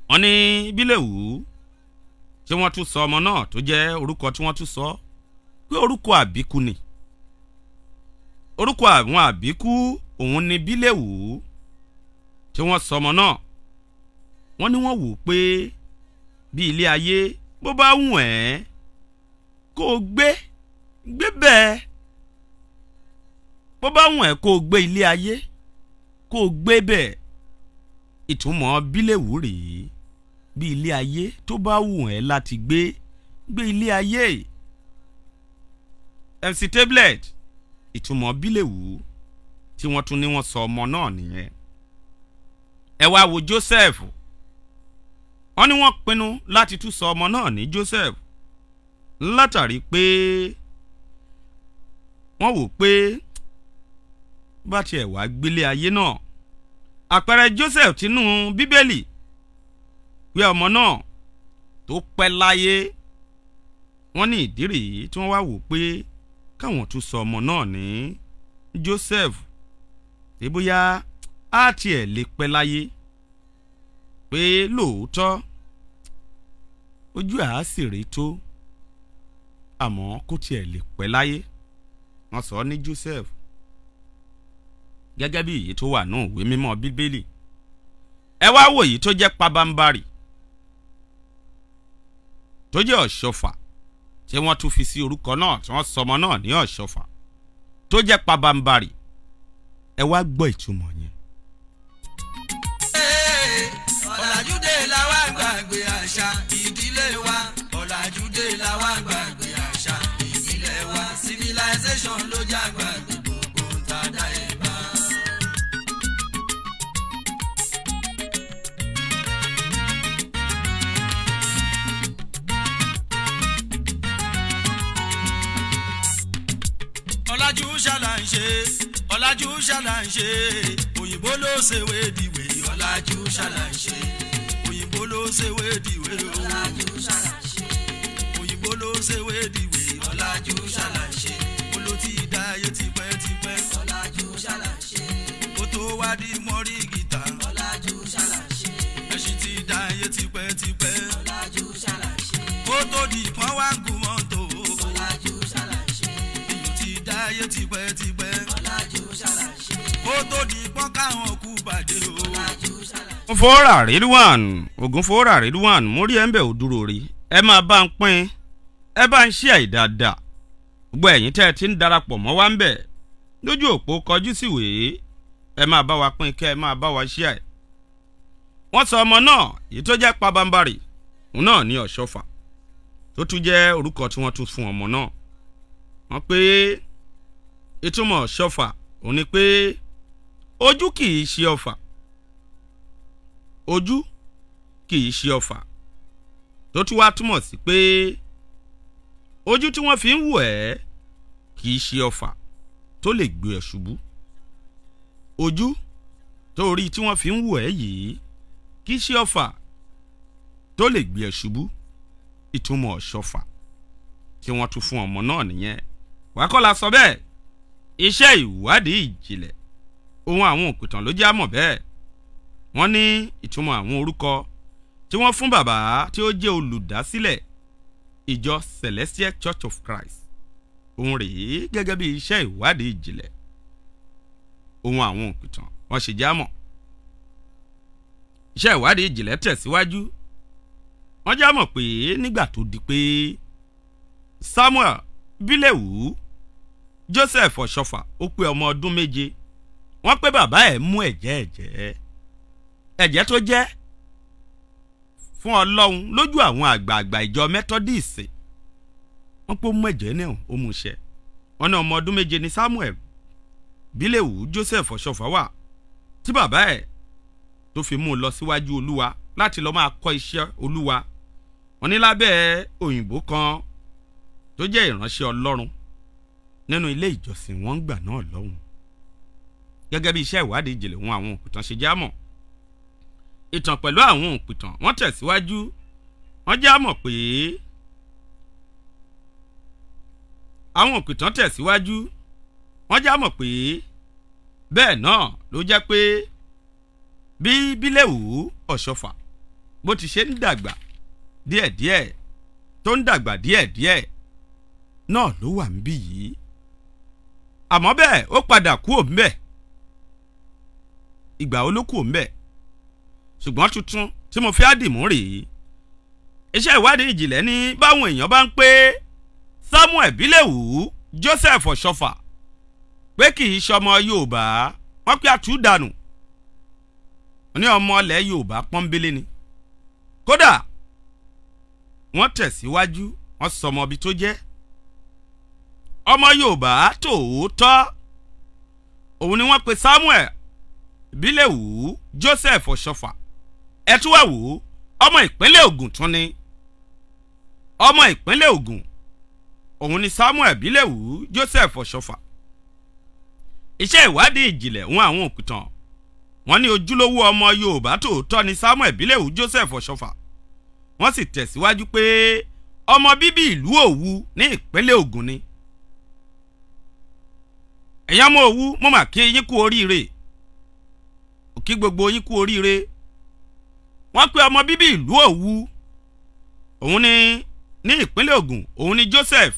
Wọ́n ní Bílẹ̀wù tí wọ́n tún sọ ọmọ náà, tó jẹ́ orúkọ tí wọ́n tún sọ, pé orúkọ àbíkú ni. Orúkọ àwọn àbíkú òun ni Bílẹ̀wù tí wọ́n sọ ọmọ náà. Wọ́n ní wọ́n wò ó pé bí ilé ayé bó bá wù ẹ́ kó o gbé gbé bẹ́ẹ̀, bó bá wù ẹ́ kó o gbé ilé ayé, kó o gbé bẹ́ẹ̀. Ìtumọ̀ Bílẹ̀wù rèé: bí ilé ayé tó bá wù ẹ́ láti gbé, gbé ilé ayé. MC Tablet, ìtumọ̀ Bílẹ̀wù tí wọ́n tún ní wọ́n sọ ọmọ náà nìyẹn. Ẹ wá wo Joseph. Wọ́n ní wọ́n pinnu láti tún sọ ọmọ náà ní Joseph látàrí pé wọ́n wò pé bá tiẹ̀ wá gbélé ayé náà, àpẹẹrẹ Joseph tinú Bíbélì, pé ọmọ náà tó pẹ́ láyé. Wọ́n ní ìdí rèé tí wọ́n wá wò pé káwọn tún sọ ọmọ náà ní Joseph, pé bóyá á tiẹ̀ lè pẹ́ láyé, pé lóòótọ́ ojú àá sì rí tó, àmọ́ kó tiẹ̀ lè pẹ́ láyé, wọ́n sọ ọ́ ní Joseph gẹ́gẹ́ bí èyí tó wà náà ìwé mímọ́ Bíbélì. Ẹ wá wò èyí tó jẹ́ pabambarì, tó jẹ́ Ọ̀ṣọ́fà. tí wọ́n tún fi sí orúkọ náà tí wọ́n sọmọ náà ní Ọ̀ṣọ́fà tó jẹ́ pabambarì. Ẹ wá gbọ́ ìtumọ̀ yẹn. Ọ̀làjúdé la wá gbàgbé àṣà ìdílé wa. Ọ̀làjúdé la wá gbàgbé àṣà ìdílé wa. Civilization ló já gbàgbé gbogbo ń ta dá ẹ̀ bá. Ọ̀làjú ṣàlà ń ṣe, ọ̀làjú ṣàlà ń ṣe, òyìnbó ló ṣèwé dìwé. Ọ̀làjú ṣàlà ń ṣe, òyìnbó ló ṣèwé dìwé. Ọ̀làjú ṣàlà ń ṣe, òyìnbó ló ṣèwé dìwé. Ọ̀làjú ṣàlà ń ṣe, olo ti dá ayé tipẹ́tipẹ́. Ọ̀làjú ṣàlà ń ṣe, kó tó wá di mọ́rí gìtá. Ọ̀làjú ṣàlà ń ṣe, ẹṣin ti dá ayé tipẹ́tipẹ́. Ọ̀làjú ṣàlà ń ṣe, kó tó di pọ́n wá ń gun mọ́tò. Ọ̀làjú ṣàlà ń ṣe, èyí ti dá ayé tipẹ́tipẹ́. Ọ̀làjú ṣàlà ń ṣe, kó tó di pọ́n káwọn kú bàdé o. Ọ̀làjú ṣàlà ń ṣe. Fọ́ọ̀rà Ridwan Ògùn fọ́ọ̀rà Ridwan mórí ẹ̀ ń bẹ̀ ò dúró rí. Ẹ máa bá ń pín, ẹ bá ń ṣí àìdáadáa. Gbogbo ẹ̀yin tẹ́ ẹ ti ń darapọ̀ mọ́ wa ń bẹ̀ lójú òpó kọjú síwèé, ẹ máa bá wa pín kẹ́ ẹ máa bá wa ṣí àì. Wọ́n sọ ọmọ náà èyí tó jẹ́ pabambarì òun náà ní Ọ̀ṣọ́fà tó tún jẹ́ orúkọ tí wọ́n tún fún ọmọ náà. Wọ́n pé ìtumọ̀ Ọ̀ṣọ́fà òun ni pé ojú kì í ṣe ọfà, ojú kì í ṣe ọfà, tó tún wá túmọ̀ sí pé ojú tí wọ́n fi ń wò ẹ́ kì í ṣe ọfà tó lè gbé ẹ ṣubú. Ojú tó rí tí wọ́n fi ń wò ẹ́ yìí kì í ṣe ọfà tó lè gbé ẹ ṣubú. Ìtumọ̀ Ọ̀ṣọ́fà tí wọ́n tún fún ọmọ náà nìyẹn. Wákọ́lá sọ bẹ́ẹ̀, iṣẹ́ ìwádìí ìjìnlẹ̀ ohun àwọn òpìtàn ló jẹ́ àmọ̀ bẹ́ẹ̀. Wọ́n ní ìtumọ̀ àwọn orúkọ tí wọ́n fún bàbá tí ó jẹ́ olùdásílẹ̀ ìjọ Celestial Church of Christ òun rèé gẹ́gẹ́ bí iṣẹ́ ìwádìí ìjìnlẹ̀ ohun àwọn òpìtàn wọ́n ṣe já mọ̀. Iṣẹ́ ìwádìí ìjìnlẹ̀ tẹ̀síwájú, wọ́n já mọ̀ pé nígbà tó di pé Samuel Bílẹ̀wù Joseph Ọ̀ṣọ́fà ó pé ọmọ ọdún 7, wọ́n pé bàbá ẹ̀ mú ẹ̀jẹ̀ ẹ̀jẹ̀ ẹ̀jẹ̀ tó jẹ́ fún Ọlọ́run lójú àwọn àgbààgbà ìjọ Methodist. Wọ́n pé ó mú ẹ̀jẹ̀ náà ó mú iṣẹ́. Wọ́n ní ọmọ ọdún 7 ni Samuel Bílẹ̀wù Joseph Ọ̀ṣọ́fà wà tí bàbá ẹ̀ tó fi mú un lọ síwájú Olúwa láti lọ́ọ́ máa kọ́ iṣẹ́ Olúwa. Wọ́n ní lábẹ́ òyìnbó kan tó jẹ́ ìránṣẹ́ Ọlọ́run nínú ilé ìjọsìn wọn ń gbà náà lọ́hùn. Gẹ́gẹ́ bí iṣẹ́ ìwádìí ìjìnlẹ̀ wọn àwọn òpìtàn ṣe já mọ̀, ìtàn pẹ̀lú àwọn òpìtàn wọ́n tẹ̀síwájú, wọ́n já mọ̀ pé àwọn òpìtàn tẹ̀síwájú, wọ́n já mọ̀ pé bẹ́ẹ̀ náà ló jẹ́ pé bí Bílẹ̀wù Ọ̀ṣọ́fà bó ti ṣe ń dàgbà díẹ̀díẹ̀ tó ń dàgbà díẹ̀díẹ̀ náà ló wà níbí yìí. Àmọ́ bẹ́ẹ̀ ó padà kú òǹbẹ̀. Ìgbà wo ló kú òǹbẹ̀? Ṣùgbọ́n tuntun tí mo fi á dìmú rèé, iṣẹ́ ìwádìí ìjìnlẹ̀ ní báwọn èèyàn bá ń pé Samuel Bílẹ̀wù Joseph Ọ̀ṣọ́fà pé kì í ṣọmọ Yorùbá, wọ́n pé àtúndànù ní ọmọ ilẹ̀ Yorùbá pọ́nbélé ni. Kódà wọ́n tẹ̀síwájú, wọ́n sọmọ ibi tó jẹ́ ọmọ Yorùbá tòótọ́ òun ni wọ́n pe Samuel Bílẹ̀wù Joseph Ọ̀ṣọ́fà. Ẹ tún wá wò ó, ọmọ ìpínlẹ̀ Ògùn tún ni, ọmọ ìpínlẹ̀ Ògùn òun ni Samuel Bílẹ̀wù Joseph Ọ̀ṣọ́fà. Iṣẹ́ ìwádìí ìjìnlẹ̀ wọn àwọn òpìtàn wọ́n ní ojúlówó ọmọ Yorùbá tòótọ́ ni Samuel Bílẹ̀wù Joseph Ọ̀ṣọ́fà. Wọ́n sì tẹ̀síwájú pé ọmọ bíbí ìlú Òwu ní ìpínlẹ̀ Ògùn ni. Ẹ̀yin ọmọ Òwu, mo mà kí yín kú oríire, kí gbogbo yín kú oríire. Wọ́n pé ọmọ bíbí ìlú Òwu òun ni ní ìpínlẹ̀ Ògùn òun ni Joseph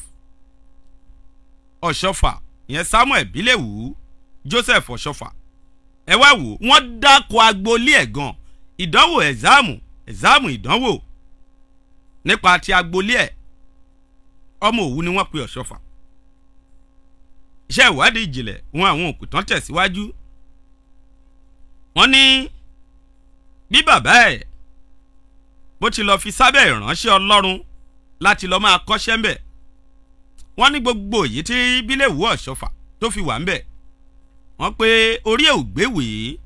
Ọ̀ṣọ́fà, ìyẹn Samuel Bílẹ̀wù Joseph Ọ̀ṣọ́fà. Ẹ wá wò, wọ́n dáko agboolé ẹ̀ gan, ìdánwò ẹ̀záàmù ẹ̀záàmù ìdánwò nípa ti agboolé ẹ̀. Ọmọ Òwu ni wọ́n pe Ọ̀ṣọ́fà. Iṣẹ́ ìwádìí ìjìnlẹ̀ wọn àwọn òpìtàn tẹ̀síwájú. Wọ́n ní bí bàbá ẹ̀ bó ti lọ fi sábẹ́ ìránṣẹ́ Ọlọ́run láti lọ́ọ́ máa kọ́ṣẹ́ ńbẹ̀. Wọ́n ní gbogbo èyí tí Bíléwù Ọ̀ṣọ́fà tó fi wà ńbẹ̀, wọ́n pé orí ẹ̀ ò gbéwèé,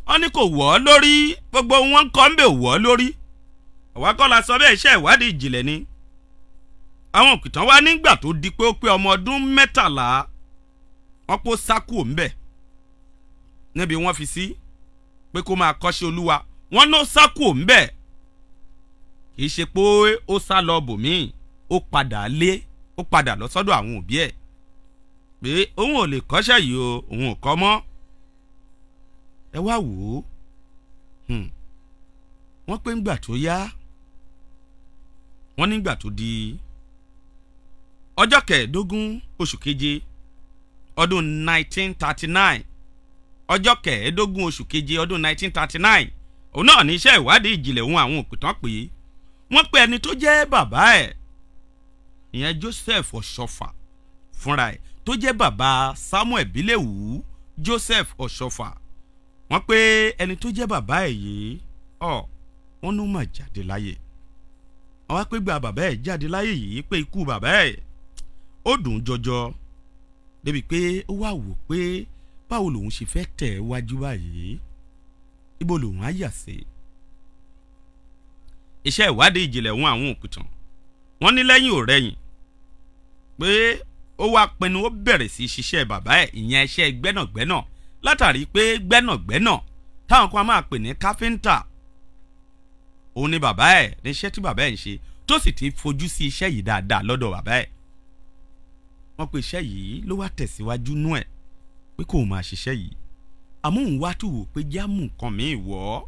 wọ́n ní kò wọ́ ọ́ lórí, gbogbo wọn ń kọ́ ńbẹ̀ ò wọ́ ọ́ lórí. Àwa kọ́ la sọ bẹ́ẹ̀, iṣẹ́ ìwádìí ìjìnlẹ̀ ni. Àwọn òkìtàn wá nígbà tó di pé ó pé ọmọ ọdún 13, wọ́n kó sákò ńbẹ̀ níbi wọ́n fi sí pé kó máa kọ́ṣẹ́ Olúwa. Wọ́n ló sákò ńbẹ̀, kì í ṣe pé ó sá lọ bòmíì, ó padà lé, ó padà lọ sọ́dọ̀ àwọn òbí ẹ̀ pé òun ò lè kọ́ṣẹ́ yìí o, òun ò kọ́ mọ́. Ẹ wá wò ó, wọ́n pé ńgbà tó yá, wọ́n nígbà tó di ọjọ́ 15 oṣù keje ọdún 1939, ọjọ́ 15 oṣù keje ọdún 1939, òun náà ní iṣẹ́ ìwádìí ìjìnlẹ̀ òun àwọn òpìtàn pé wọ́n pe ẹni tó jẹ́ bàbá ẹ̀, ìyẹn Joseph Ọ̀ṣọ́fà fúnra ẹ̀, tó jẹ́ bàbá Samuel Bíléwù Joseph Ọ̀ṣọ́fà. Wọ́n pé ẹni tó jẹ́ bàbá ẹ̀ yìí ọ̀ wọ́n ló mà jáde láyé. Wọ́n wá pé gba bàbá ẹ̀ jáde láyé yìí, pé ikú bàbá ẹ̀ ó dùn jọjọ débi pé ó wá wò pé báwo lòun ṣe fẹ́ tẹ̀ ẹ́ wájú báyìí, ibo lòun á yà sí. Iṣẹ́ ìwádìí ìjìnlẹ̀ wọn àwọn òpìtàn wọ́n ní lẹ́yìn ò rẹ̀yìn pé ó wá pinnu, ó bẹ̀rẹ̀ sí í ṣiṣẹ́ bàbá ẹ̀, ìyẹn iṣẹ́ gbẹ́nàgbẹ́nà, látàrí pé gbẹ́nàgbẹ́nà táwọn kan máa pè ní káfíńtà òun ni bàbá ẹ̀, níṣẹ́ tí bàbá ẹ̀ ń ṣe, tó sì ti fojú sí iṣẹ́ yìí dáadáa lọ́dọ̀ bàbá ẹ̀. Wọ́n pe iṣẹ́ yìí ló wá tẹ̀síwájú nú ẹ̀ pé kò máa ṣiṣẹ́ yìí, àmọ́ òun wá tù wò pé jámù nǹkan míì wọ̀ ọ́.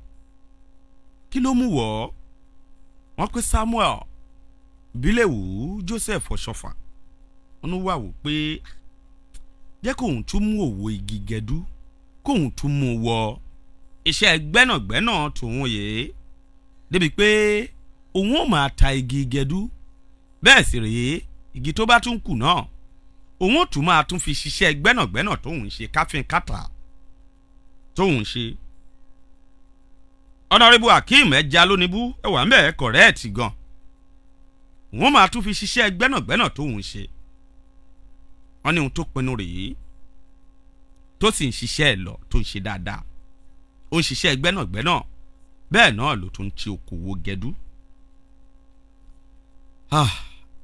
Kí ló mú wọ̀ ọ́? Wọ́n pe Samuel Bíléwù Joseph Ọ̀ṣọ́fà, wọ́n wà wò pé jẹ́ kóun tún mú òwò igi gẹdú, kóun tún mú wọ iṣẹ́ gbẹ́nàgbẹ́nà tòun yìí, débi pé òun ò máa ta igi gẹdú, bẹ́ẹ̀ sì rèé igi tó bá tún kù náà òun ò tún máa tún fi ṣiṣẹ́ gbẹ́nàgbẹ́nà tóun ń ṣe, káfíń kàtà tóun ń ṣe. Ọ̀nàrẹ́bù Akeem ẹja lónìbú ẹwà ń bẹ̀ kọ̀rẹ́ẹ̀tì gan, òun máa tún fi ṣiṣẹ́ gbẹ́nàgbẹ́nà tóun ń ṣe. Wọ́n ní ohun tó pinnu rèé, tó sì ń ṣiṣẹ́ ẹ̀ lọ, tó ń ṣe dáadáa, ó ń ṣiṣẹ́ gbẹ́nàgbẹ́nà, bẹ́ẹ̀ náà ló tún ń ti okòwò gẹdú.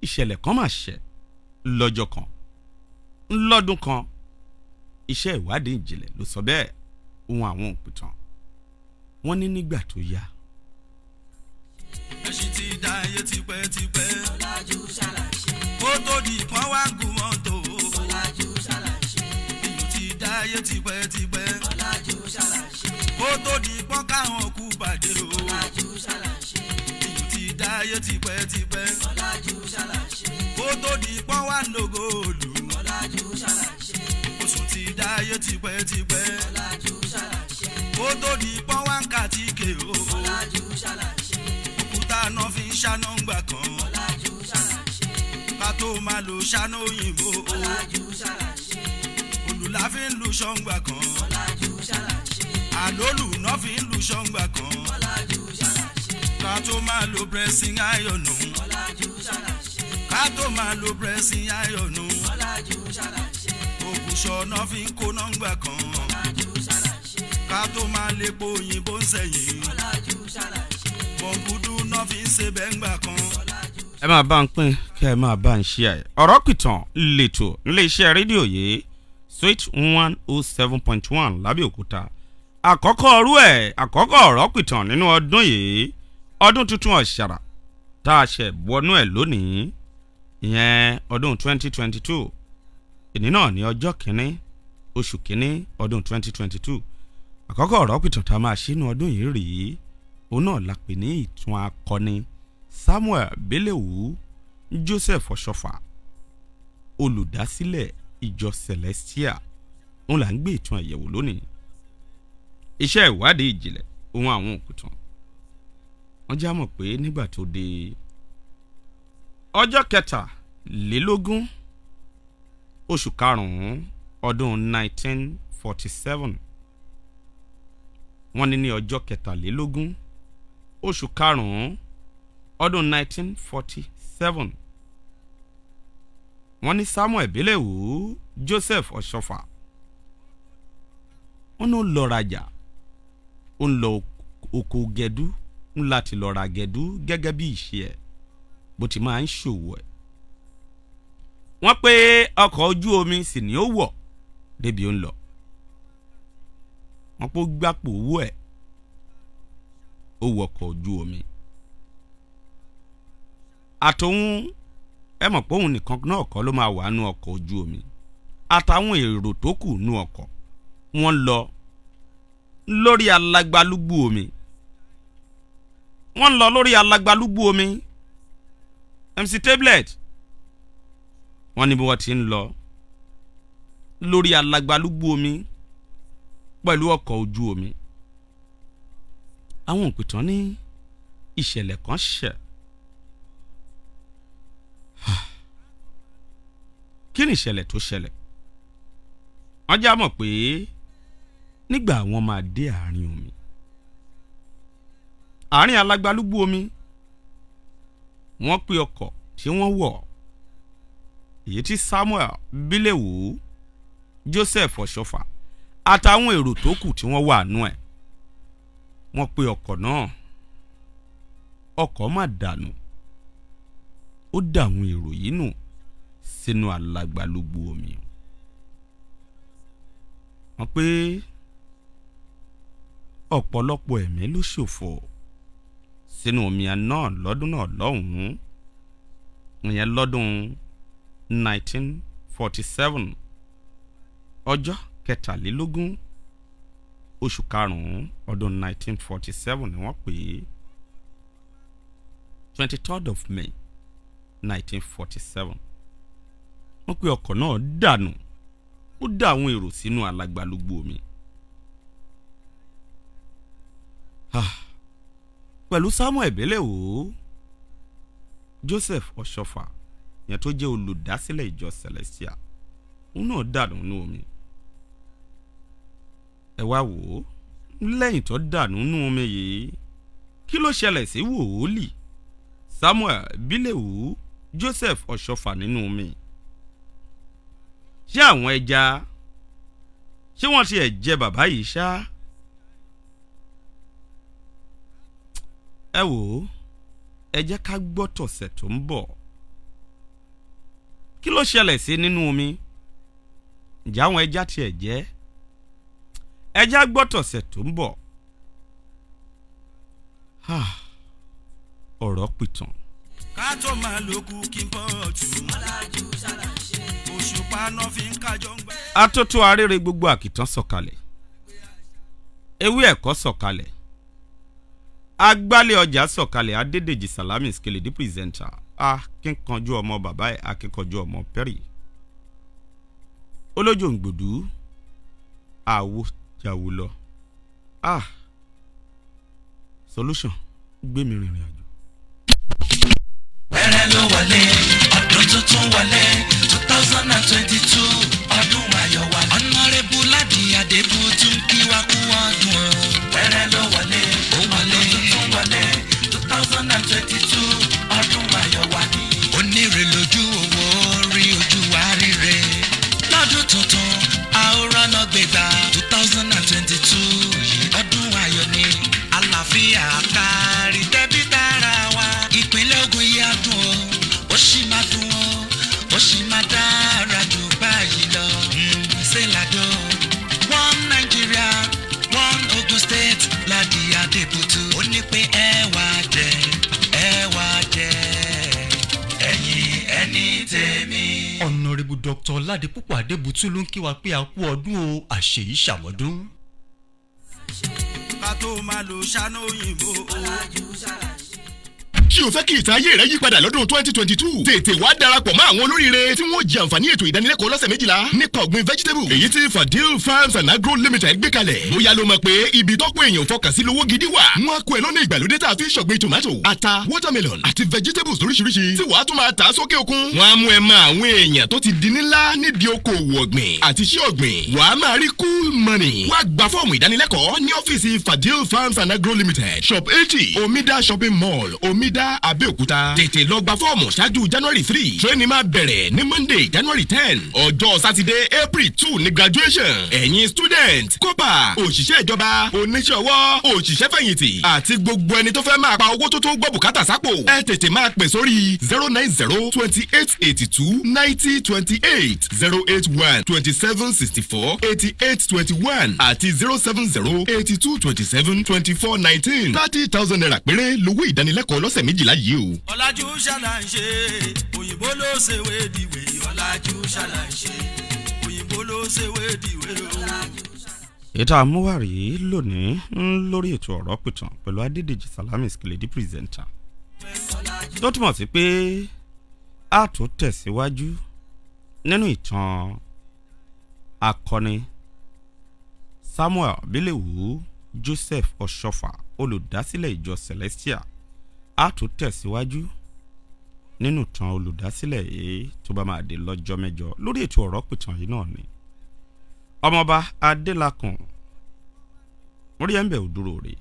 Ìṣẹ̀lẹ̀ kan máa ṣẹ̀ lọ́jọ́ kan lọ́dún kan, iṣẹ́ ìwádìí ìjìnlẹ̀ ló sọ bẹ́ẹ̀ ohun àwọn òpìtàn. Wọ́n ní nígbà tó yá, Ẹṣin ti dá ayé tipẹ́tipẹ́. Ọ̀làjú ṣàlàṣe. Kó tó di pọ́n wá gùn mọ́tò. Ọ̀làjú ṣàlàṣe. Iyùn ti dá ayé tipẹ́tipẹ́. Ọ̀làjú ṣàlàṣe. Kó tó di pọ́n káwọn kú pàdé o. Ọ̀làjú ṣàlàṣe. Iyùn ti dá ayé tipẹ́tipẹ́. Ọ̀làjú ṣàlàṣe. Kó tó di pọ́n wá lógo òlù. Ọ̀làjú ṣàlàṣe. Oṣù ti dá ayé tipẹ́tipẹ́. Ọ̀làjú ṣàlàṣe. Kó tó di pọ́n wá ń kàtíkè o. Ọ̀làjú ṣàlàṣe. Òkúta náà fi ń ṣáná ńgbà kan. Ọ̀làjú ṣàlàṣe. Ká tó máa lo ṣáná òyìnbó. Ọ̀làjú ṣàlàṣe. Òlù la fi ń lu ṣọ́ngbà kan. Ọ̀làjú ṣàlàṣe. Àlólù náà fi ń lu ṣọ́ngbà kan. Ọ̀làjú ṣàlàṣe. Ká tó máa lo pressing iron. Ọ̀làjú ṣàlàṣe. Ká tó máa lo pressing iron. Ọ̀làjú ṣàlàṣe. Ògùṣọ̀ náà fi ń kó nọ́ngbà kan. Ọ̀làjú ṣàlàṣe. Ká tó máa lepo òyìnbó ń sẹ̀yìn. Ọ̀làjú ṣàlàṣe. Bọ̀ǹgùdù náà fi ń ṣe bẹ́ngbà kan. Ẹ máa bá ń pín kí ẹ máa bá ń ṣe ẹ. Ọ̀rọ̀ pìtàn lètò níléeṣẹ́ rédíò yìí, Sweet 107.1 lábẹ́òkúta. Àkọ́kọ́ ọrú ẹ̀, àkọ́kọ́ ọ̀rọ̀ pìtàn nínú ọdún yìí, ọdún tuntun ọ̀ṣàrà tá a ṣẹ̀ wọnú ẹ̀ lónìí, ìyẹn ọdún 2022. Ìní náà ní ọjọ́ 1 oṣù 1 ọdún 2022. Àkọ́kọ́ ọ̀rọ̀ pìtàn tá a máa ṣe nínú ọdún yìí rèé, òun náà la pè ní ìtàn akọni Samuel Bíléwù Joseph Ọ̀ṣọ́fà, olùdásílẹ̀ ìjọ Celestial. Òun là ń gbé ìtàn àyẹ̀wò lónìí. Iṣẹ́ ìwádìí ìjìnlẹ̀ ohun àwọn òkùtàn wọ́n já mọ̀ pé nígbà tó di Ọjọ́ 23 oṣù karùn-ún ọdún 1947, wọ́n ní ní ọjọ́ 23 oṣù karùn-ún ọdún 1947, wọ́n ní Samuel Bílẹ̀wò Joseph Ọ̀ṣọ́fà, wọ́n ní ó lọ rajà, ó ń lọ oko gẹdú ńlá ti lọ ra gẹdú gẹ́gẹ́ bí ìṣe ẹ̀ bó ti máa ń ṣòwò ẹ̀. Wọ́n pé ọkọ̀ ojú omi sì ni ó wọ̀ débi ó ń lọ. Wọ́n pé ó gbàpò owó ẹ̀, ó wọ ọkọ̀ ojú omi. Àtòun ẹ mọ̀ pé òun nìkan náà kọ́ ló máa wà nú ọkọ̀ ojú omi, àtàwọn èrò tó kù nú ọkọ̀, wọ́n lọ lórí alagbalúgbú omi, wọ́n lọ lórí alagbalúgbú omi. MC Tablet, wọ́n ní bí wọ́n ti ń lọ lórí alagbalúgbú omi pẹ̀lú ọkọ̀ ojú omi, àwọn òpìtàn ní ìṣẹ̀lẹ̀ kan ṣẹ̀. Kí ni ìṣẹ̀lẹ̀ tó ṣẹlẹ̀? Wọ́n já mọ̀ pé nígbà àwọn máa dé àárín omi, àárín alágbálúgbú omi, wọ́n pe ọkọ̀ tí wọ́n wọ̀, èyí tí Samuel Bílẹ̀wò Joseph Ọ̀ṣọ́fà àtàwọn èrò tó kù tí wọ́n wà nú ẹ̀, wọ́n pe ọkọ̀ náà, ọkọ̀ má dànù, ó dà àwọn èrò yìí nù sínú alágbálúgbú omi. Wọ́n pé ọ̀pọ̀lọpọ̀ ẹ̀mí ló ṣòfò sínú omi náà lọ́dún náà lọ́hùn-ún, ìyẹn lọ́dún 1947, ọjọ́ 23 oṣù karùn-ún ọdún 1947 ni wọ́n pè é, 23rd of May 1947. Wọ́n pé ọkọ̀ náà dànù, ó dà àwọn èrò sínú alagbalúgbú omi. Ah, pẹ̀lú Samuel Bílẹ̀wò Joseph Ọ̀ṣọ́fà yẹn tó jẹ́ olùdásílẹ̀ ìjọ Celestial, òun náà dànù nínú omi. Ẹ wá wò ó, lẹ́yìn tó dànù nínú omi yìí, kí ló ṣẹlẹ̀ sí wòólì Samuel Bílẹ̀wò Joseph Ọ̀ṣọ́fà nínú omi? Ṣé àwọn ẹja, ṣé wọ́n ti ẹ̀ jẹ bàbá yìí ṣá? Ẹ wò ó, ẹ jẹ́ ká gbọ́ tọ̀sẹ̀ tó ń bọ̀. Kí ló ṣẹlẹ̀ sí nínú omi? Ǹjẹ́ àwọn ẹja tiẹ̀ jẹ́? Ẹ jẹ́ á gbọ́ tọ̀sẹ̀ tó ń bọ̀. Ah, ọ̀rọ̀ pìtàn. Ká tó máa lo cooking pot. Ọ̀làjú ṣàlàṣe. Òṣùpá náà fi ń kájọ ń gbẹ. Atótó arére, gbogbo àkìtàn sọ̀kalẹ̀, ewé ẹ̀kọ́ sọ̀kalẹ̀, agbálẹ̀ ọjà sọ̀kalẹ̀. Adédèjì Salami Skeledi presenter, akínkanjú ọmọ bàbá ẹ̀, akínkanjú ọmọ Perry, olójó ngbòdú àwo jàwó lọ. Ah, solution gbé mi rìnrìn àjò. Wẹ́rẹ́ ló wọlé, ọdún tuntun wọlé, 2022, ọdún ayọ̀ wa. Honourable Ladi Adébútú ń kí wa kú ọdún o. Wẹ́rẹ́ ló wọlé, ọdún tuntun wọlé, 2022, ọdún ayọ̀ wa ni. Onírè lójú owó rí, ojú wa ríre. Lọ́dún tuntun, a ó rọ́nà gbégbá, 2022 yìí ọdún ayọ̀ ni. Àlàáfíà kárí tẹ́bí tara wa. Ìpínlẹ̀ Ògùn yìí á dùn o, ó sì máa dùn o, ó sì máa dára jù báyìí lọ. Ṣé làdó? One Nigeria, one Ogun State, Ladi Adébútú. Ó ní pé ẹ wá jẹ, ẹ wá jẹ, ẹ̀yin ẹni tèmi. Honourable Dr. Ládipúpọ̀ Adébútú ló ń kí wa pé a kú ọdún o, àṣèyí ṣàmọ́dún. Ká tó máa lo ṣáná òyìnbó. Ọ̀làjú ṣàlàṣe. Ṣé o fẹ́ kí ìtàn ayé rẹ yí padà lọ́dún 2022? Tètè wá darapọ̀ mọ́ àwọn olóríire tí wọ́n jẹ àǹfààní ètò ìdánilẹ́kọ̀ọ́ lọ́sẹ̀ 12 nípa ọ̀gbìn vegetable, èyí tí Fadil Farms and Agro Limited gbé kalẹ̀. Bóyá ló mọ̀ pé ibi tọ́pọ̀ èèyàn fọkàn sí lówó gidi wà. Wọ́n á kó ẹ lọ́nà ìgbàlódé tá a fi ń ṣọ̀gbìn tomato, ata, watermelon àti vegetables lóríṣiríṣi, tí wàá tún máa tà á sókè òkun. Wọ́n á mú ẹ mọ àwọn èèyàn tó ti di ńlá nídìí okòwò ọ̀gbìn àti iṣẹ́ ọ̀gbìn. Wàá máa rí cool money. Wá gba fọ́ọ̀mù ìdánilẹ́kọ̀ọ́ ní ọ́fíìsì Fadil Farms and Agro Limited, Shop 80, Omida Shopping Mall, Omida, Abẹ́òkúta. Tètè lọ gba fọ́ọ̀mù ṣáájú January 3. Training máa bẹ̀rẹ̀ ní Monday, January 10. Ọjọ́ Sátidé, April 2 ní graduation. Ẹ̀yin student, corper, òṣìṣẹ́ ìjọba, oníṣẹ́ ọwọ́, òṣìṣẹ́ fẹ̀yìntì àti gbogbo ẹni tó fẹ́ máa pa owó tó tó gbọ́ bùkátà sápò. Ẹ tètè máa pè sórí 090 28 82 90 28, 081 27 64 88 21 àti 070 82 27 24 19. ₦30,000 péré lówó ìdánilẹ́kọ̀ọ́ lọ́sẹ̀ 12 yìí o. Ọ̀làjú ṣàlà ń ṣe, òyìnbó ló ṣèwé dìwé. Ọ̀làjú ṣàlà ń ṣe, òyìnbó ló ṣèwé dìwé o. Ètò àmúwárí lónìí ń lórí ètò Ọ̀rọ̀ Pìtàn pẹ̀lú Adédèjì Salami Skiledi presenter, tó túmọ̀ sí pé a tún tẹ̀síwájú nínú ìtàn akọni Samuel Bílẹ̀wù Joseph Ọ̀ṣọ́fà, olùdásílẹ̀ ìjọ Celestial. A tún tẹ̀síwájú nínú ìtàn olùdásílẹ̀ yìí tó bá máa dé lọ́jọ́ mẹ́jọ lórí ètò Ọ̀rọ̀ Pìtàn yìí náà ni. Ọmọọba Adélakùn mórí ẹ̀ ń bẹ̀ ò dúró rè.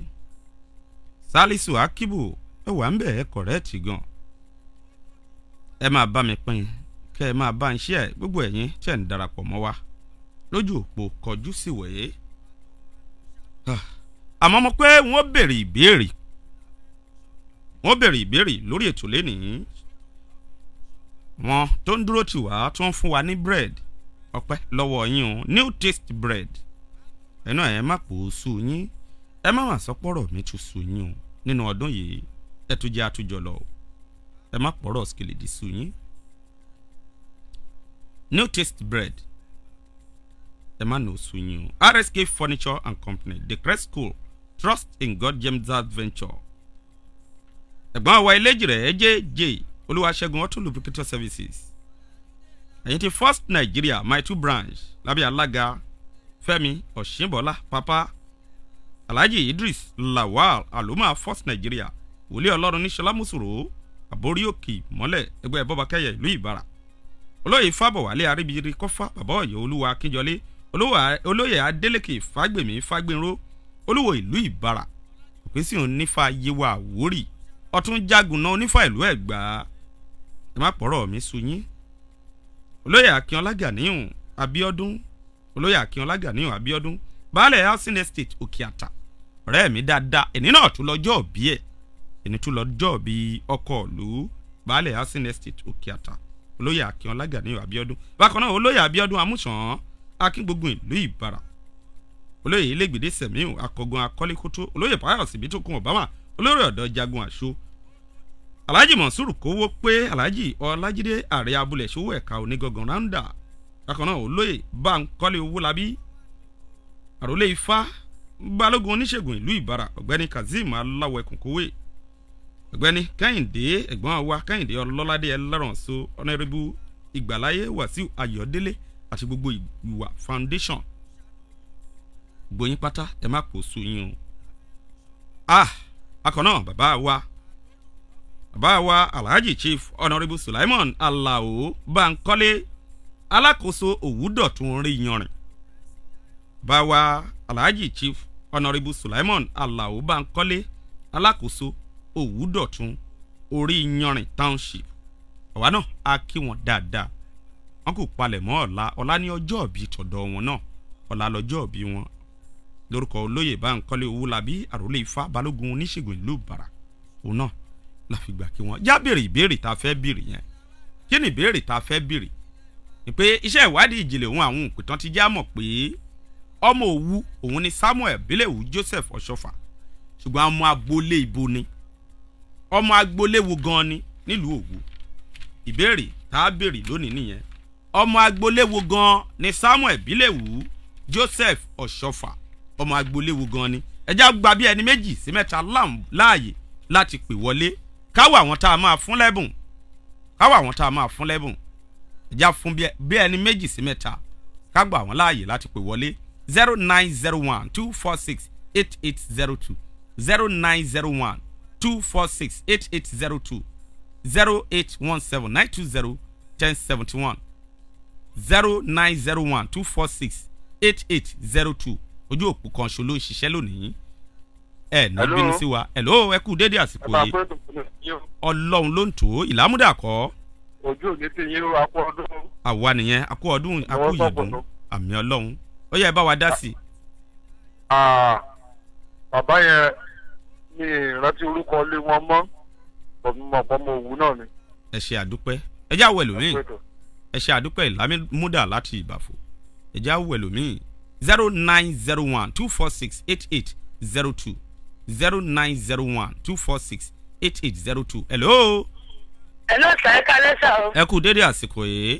Salisu Akibu, ẹ wà ń bẹ̀, ẹ correct gan. Ẹ máa bá mi pín, kẹ́ ẹ máa bá ń ṣe ẹ. Gbogbo ẹ̀yin tẹ̀ ń darapọ̀ mọ́ wa lójú òpó kọjú síwèé, àmọ́ mo pé wọ́n béèrè ìbéèrè, wọ́n béèrè ìbéèrè lórí ètò lénìí. Wọn tó ń dúró tì wá, tó ń fún wa ní bread, ọpẹ́ lọ́wọ́ yín o, New Taste Bread. Ẹnu ẹ̀ má pò ó sú yín, ẹ má má sọ pọ̀rọ̀ mi tún sú yín o. Nínú ọdún yìí, ẹ tún jẹ́ àtújọ lọ o, ẹ má pọ̀rọ̀ skìlìdì sú yín. New Taste Bread, ẹ má nà ó sú yín o. RSK Furniture and Company, The Crest School, Trust in God James Adventure, ẹ̀gbọ́n wa eléjì rẹ̀ jj Olúwaṣẹ́gun Auto Lubricator Services, ẹ̀yin ti First Nigeria My Two Branch lábẹ́ alága Fẹ́mi Ọ̀ṣìnbọ́lá Papa, Alhaji Idris Lawal Aluma First Nigeria, wòlíì Ọlọ́run ní Ṣọlá Mùsùrù àbórí òkè mọ́lẹ̀, ẹgbẹ́ bọ́bakẹ́yẹ ìlú Ìbàrà, olóyè Fábọ̀wálé Aríbírí Kọ́fà, bàbá Ọ̀yọ́, Olúwa Akínjọlé, olóyè Adélèké Fágbèmí Fágbénró, olúwo ìlú Ìbàrà, òpínsìn onífà Yewa Àwórì, ọtún jagunná onífà ìlú Ẹ̀gbá. Ẹ má pọ̀rọ̀ mi sú yín. Olóyè Akínọlá Ganiyu Abíọ́dún, olóyè Akínọlá Ganiyu Abíọ́dún, baálẹ̀ housing estate Òkè Àtà, ọ̀rẹ́ mi dáadáa, èní náà tún lọ́jọ́ òbí ẹ̀, èní tún lọ́jọ́ òbí ọkọ̀ ìlú, baálẹ̀ housing estate Òkè Àtà, olóyè Akínọlá Ganiyu Abíọ́dún. Bákan náà, olóyè Abíọ́dún Amúsàn, akíngbógun ìlú Ìbàrà, olóyè Ilégbèdé Sẹ̀míù, akọgun akọ́lékótó, olóyè Páyọ̀sì Bítókun Obama, olórí ọ̀dọ́ jagun àṣọ, Alhaji Monsur kówó pé, Alhaji Ọlájídé, ààrẹ abúlé ṣòwò ẹ̀ka onígangan ráńdà. Bákan náà, olóyè Báńkọ́lé Owólabí, àròlé Ifá, balógun oníṣègùn ìlú Ìbàrà, ọ̀gbẹ́ni Kazeem Aláwọ̀ ẹkùn kówé, ọ̀gbẹ́ni Kẹ́hìndé, ẹ̀gbọ́n wa Kẹ́hìndé Ọlọ́ládé Ẹlẹ́rànso, ọ̀nàrẹ́bù Ìgbàláyé Wàsíù Ayọ̀délé àti gbogbo Ìwà Foundation, gbóyin pátá, ẹ má kó sú yín o. Ah, akọ náà, bàbá wa Alhaji Chief Honourable Sulaiman Alao Bankole, alákòóso Òwúdọ̀tún rí yanrìn. Bàbá wa Alhaji Chief Honourable Sulaiman Alao Bankole, alákòóso Òwúdọ̀tún orí yanrìn township, àwa náà á kí wọn dáadáa. Wọn kò palẹ̀ mọ́ ọ̀la. Ọ̀la ní ọjọ́ ìbí tọ̀dọ̀ wọn náà, ọ̀la lọ́jọ́ ìbí wọn. Lórúkọ olóyè Báńkọ́lé Owólabí, àròlé Ifá, balógun oníṣègùn ìlú Ìbàrà, òun náà la fi gbà kí wọn. Já béèrè ìbéèrè tá a fẹ́ béèrè yẹn. Kí ni ìbéèrè tá a fẹ́ béèrè? Ni pé iṣẹ́ ìwádìí ìjìnlẹ̀ òun àwọn òpìtàn ti já mọ̀ pé ọmọ Òwu òun ni Samuel Bílẹ̀wù Joseph Ọ̀ṣọ́fà, ṣùgbọ́n ọmọ agboolé ibo ni? Ọmọ agboolé wo gan ni nílùú Òwu? Ìbéèrè tá a béèrè lónìí nìyẹn. Ọmọ agboolé wo gan ni Samuel Bílẹ̀wù Joseph Ọ̀ṣọ́fà? Ọmọ agboolé wo gan ni? Ẹjá gba bí ẹni méjì sí mẹ́ta láàyè láti pè wọlé. Káwọ àwọn tá a máa fún lẹ́bùn, káwọ àwọn tá a máa fún lẹ́bùn. Ẹja fún bí ẹni méjì sí mẹ́ta, ká gbà wọ́n láàyè láti pè wọlé: 09012468802, 09012468802, 08179201071, 09012468802. Ojú òpó kan ṣo ló ń ṣiṣẹ́ lónìí. Ẹ ní Hello. bínú sí wa. Hello, ẹ kú dédé àsìkò Ẹ máa yìí. pẹ́ tó fún mi o. Ọlọ́run ló ń tó ìlàmúdà kọ́. Ojú òní ti yín o, akọ ọdún. Àwa nìyẹn, akú ọdún, akú Àwọn ìyèdún. sọ̀pọ̀tọ̀. Àmì Ọlọ́run. Ó yẹ ẹ bá wa dá sí i. Ah, bàbá yẹn mi ìrántí orúkọ ilé wọn mọ́, ọ̀pọ̀ ọmọ òwú náà ni. Ẹ ṣe àdúpẹ́. Ẹ já wẹ̀ lómi. Ẹ pé tó. Ẹ ṣe àdúpẹ́, ìlàmúdà láti Ìbàfò. Ẹ já wẹ̀ lómi: 09012468802, 09012468802. Hello. Hello sir, ẹ kálẹ́ sir o. Ẹ kú dédé àsìkò yìí.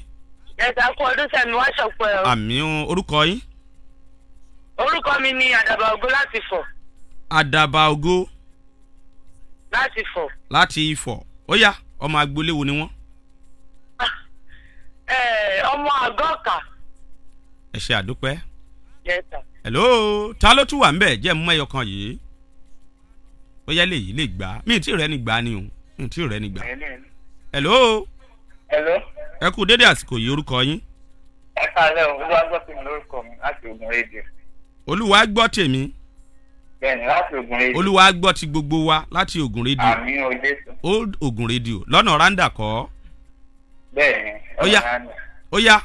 Ẹ̀sà kú ọdún, sẹ́mi wá ṣọ̀pọ̀ ẹ̀ o. Àmì o. Orúkọ yín? Orúkọ mi ni Àdàbà Ògo láti Fọ̀. Àdàbà Ògo. Láti Fọ̀. Láti Ifọ̀. Ó yá, ọmọ agboolé wo ni wọ́n? Ẹ ọmọ àgọ́ ọ̀kà. Ẹ ṣe àdúpẹ́. Yes sir. Hello, ta ló tún wà ń bẹ̀? Jẹ́ mú ẹyọ kan yìí, bóyá lè yìí lè gbà á. Mi ì tí ì rẹ́ ni gbà á ni o, mi ì tí ì rẹ́ ni gbà. Hello. Hello. Ẹ kú dédé àsìkò yìí. Orúkọ yín? Ẹ kálẹ́ o, Olúwa gbọ́ tèmi lórúkọ mi láti Ògùn Rédíò. Olúwa gbọ́ tèmi. Bẹ́ẹ̀ni, láti Ògùn Rédíò. Olúwa gbọ́ ti gbogbo wa láti Ògùn Rédíò. Àmì o Jésù. Old Ògùn Rédíò lọ́nà Randa kọ́? Bẹ́ẹ̀ni. Ó yá, ó yá,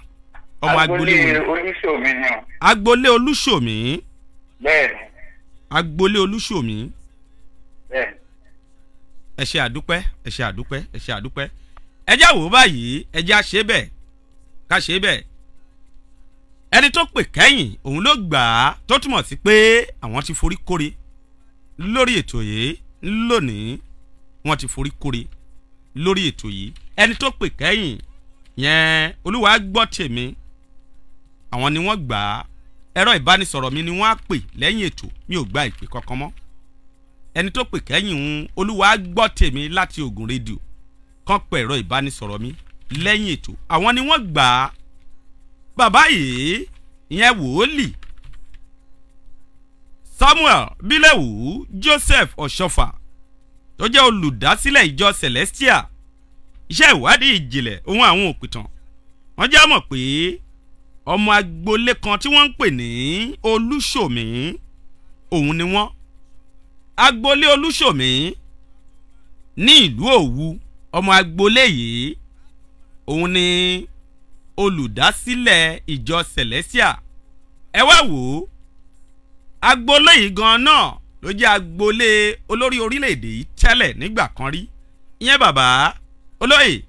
ọmọ agboolé wo ni? Agboolé Olúṣòmí ni o. Agboolé Olúṣòmí. Bẹ́ẹ̀ni. Agboolé Olúṣòmí. Bẹ́ẹ̀ni. Ẹ ṣe àdúpẹ́, ẹ ṣe àdúpẹ́, ẹ ṣe àdúpẹ́. Ẹ já wò ó báyìí, ẹ já ṣe bẹ́ẹ̀, ká ṣe bẹ́ẹ̀. Ẹni tó pè kẹ́yìn òun ló gbà á, tó túmọ̀ sí pé àwọn ti forí kóre lórí ètò yìí lónìí. Wọ́n ti forí kóre lórí ètò yìí. Ẹni tó pè kẹ́yìn yẹn, Olúwa gbọ́ tèmi, àwọn ni wọ́n gbà á. Ẹ̀rọ ìbánisọ̀rọ̀ mi ni wọ́n á pè lẹ́yìn ètò. Mi ò gba ìpè kankan mọ́. Ẹni tó pè kẹ́yìn ń, Olúwa gbọ́ tèmi láti Ògùn Rédíò, kàn pè ẹ̀rọ ìbánisọ̀rọ̀ mi lẹ́yìn ètò. Àwọn ni wọ́n gbà á. Bàbá yìí, ìyẹn wòólì Samuel Bílẹ̀wù Joseph Ọ̀ṣọ́fà, tó jẹ́ olùdásílẹ̀ ìjọ Celestial, iṣẹ́ ìwádìí ìjìnlẹ̀ ohun àwọn òpìtàn wọ́n já mọ̀ pé ọmọ agboolé kan tí wọ́n ń pè ní Olúṣòmí òun ni wọ́n. Agboolé Olúṣòmí ní ìlú Òwu, ọmọ agboolé yìí òun ni olùdásílẹ̀ ìjọ Celestial. Ẹ wá wò ó, agboolé yìí gan náà ló jẹ́ agboolé olórí orílẹ̀-èdè yìí tẹ́lẹ̀ nígbà kan rí, ìyẹn bàbá olóyè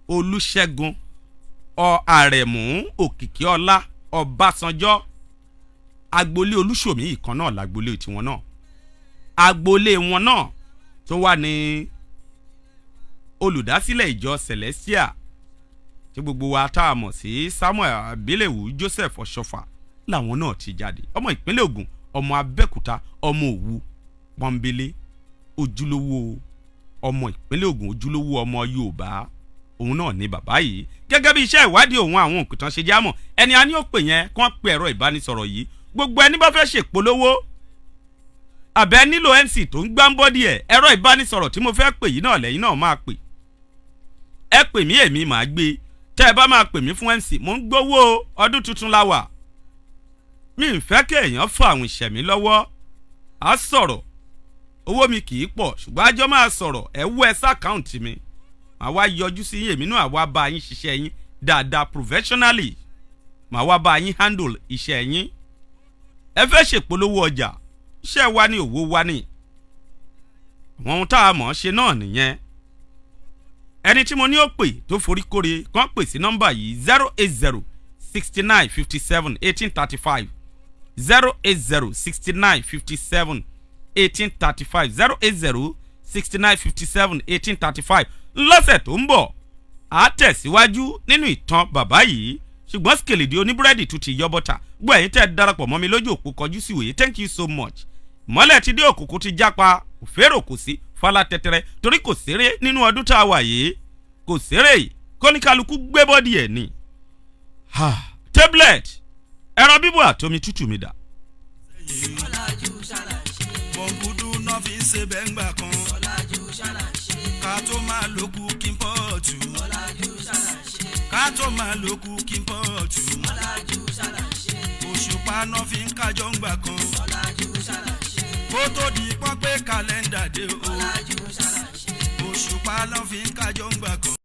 Olúṣẹ́gun ọ Àrẹ̀mú Òkìkíọlá Ọbásanjọ́. Agboolé Olúṣòmí ìkan náà lágboolé tiwọn náà. Agboolé wọn náà tó wà ní olùdásílẹ̀ ìjọ Celestial tí gbogbo wa tá a mọ̀ sí Samuel Abilewu Joseph Ọ̀ṣọ́fà làwọn náà ti jáde. Ọmọ ìpínlẹ̀ Ògùn, ọmọ Abẹ́òkúta, ọmọ Òwu pọ́nbélé, ojúlówó ọmọ ìpínlẹ̀ Ògùn, ojúlówó ọmọ Yorùbá òun náà ni bàbá yìí. Gẹ́gẹ́ bí iṣẹ́ ìwádìí òun àwọn òkùtàn ṣe jámọ̀, ẹni a ní ó pè yẹn kí wọ́n pe ẹ̀rọ ìbánisọ̀rọ̀ yìí. Gbogbo ẹni bá fẹ́ ṣèpolówó àbẹ́ nílò MC tó ń gbá ń bọ́dí ẹ̀, ẹ̀rọ ìbánisọ̀rọ̀ tí mo fẹ́ pè yìí náà lẹ́yìn náà máa pè. Ẹ pè mí, èmi màá gbé. Tẹ́ ẹ bá máa pè mí fún MC, mò ń gbowó. Ọdún tuntun la wà, mi ń fẹ́ kí èèyàn fọ àwọn ìṣẹ̀mí lọ́wọ́. Á sọ̀rọ̀, owó mi kì í pọ̀, ṣùgbọ́n àjọ máa sọ̀rọ̀. Ẹ wú ẹ sàkáùntì mi, màá wá yọjú sí yín, èmi náà wá bá yín ṣiṣẹ́ yín dáadáa professionally, màá wá bá yín handle iṣẹ́ yín. Ẹ fẹ́ ṣèpolówó ọjà, iṣẹ́ wa ní, òwò wa ní, àwọn ohun tá a mọ̀ ọ́ ṣe náà nìyẹn. Ẹni tí mo ní ó pè tó forí kóre kàn pè sí nọ́mbà yìí: 08069571835, 08069571835, 08069571835. Lọ́sẹ̀ tó ń bọ̀, á tẹ̀síwájú nínú ìtàn bàbá yìí, ṣùgbọ́n skelede oníbúrẹ́dì tún ti yọ bọ́tà. Gbọ́, ẹ̀yin tẹ́ ẹ darapọ̀ mọ́ mi lójú òpó kọjú sí wòye, thank you so much. Mọ́lẹ̀ ti dé, òkùnkùn ti jápa, òférò kò sí. Fọlá tẹtẹrẹ torí kò séré nínú ọdún tá a wà yìí, kò séré kóníkálukú gbé bọ́dì ẹ̀ ni. Tablet ẹ̀rọ bíbọ̀ àtomi tútù mi dà. Bọ̀ǹgùdù náà fi ń ṣe bẹ́ngbà kan. Ká tó máa lo cooking pot. Ká tó máa lo cooking pot. Òṣùpá náà fi ń kájọ ńgbà kan. Kó tó di pọ́n pé kàlẹ́ndà dé o. Òṣùpá náà fi ń kájọ ńgbà kan.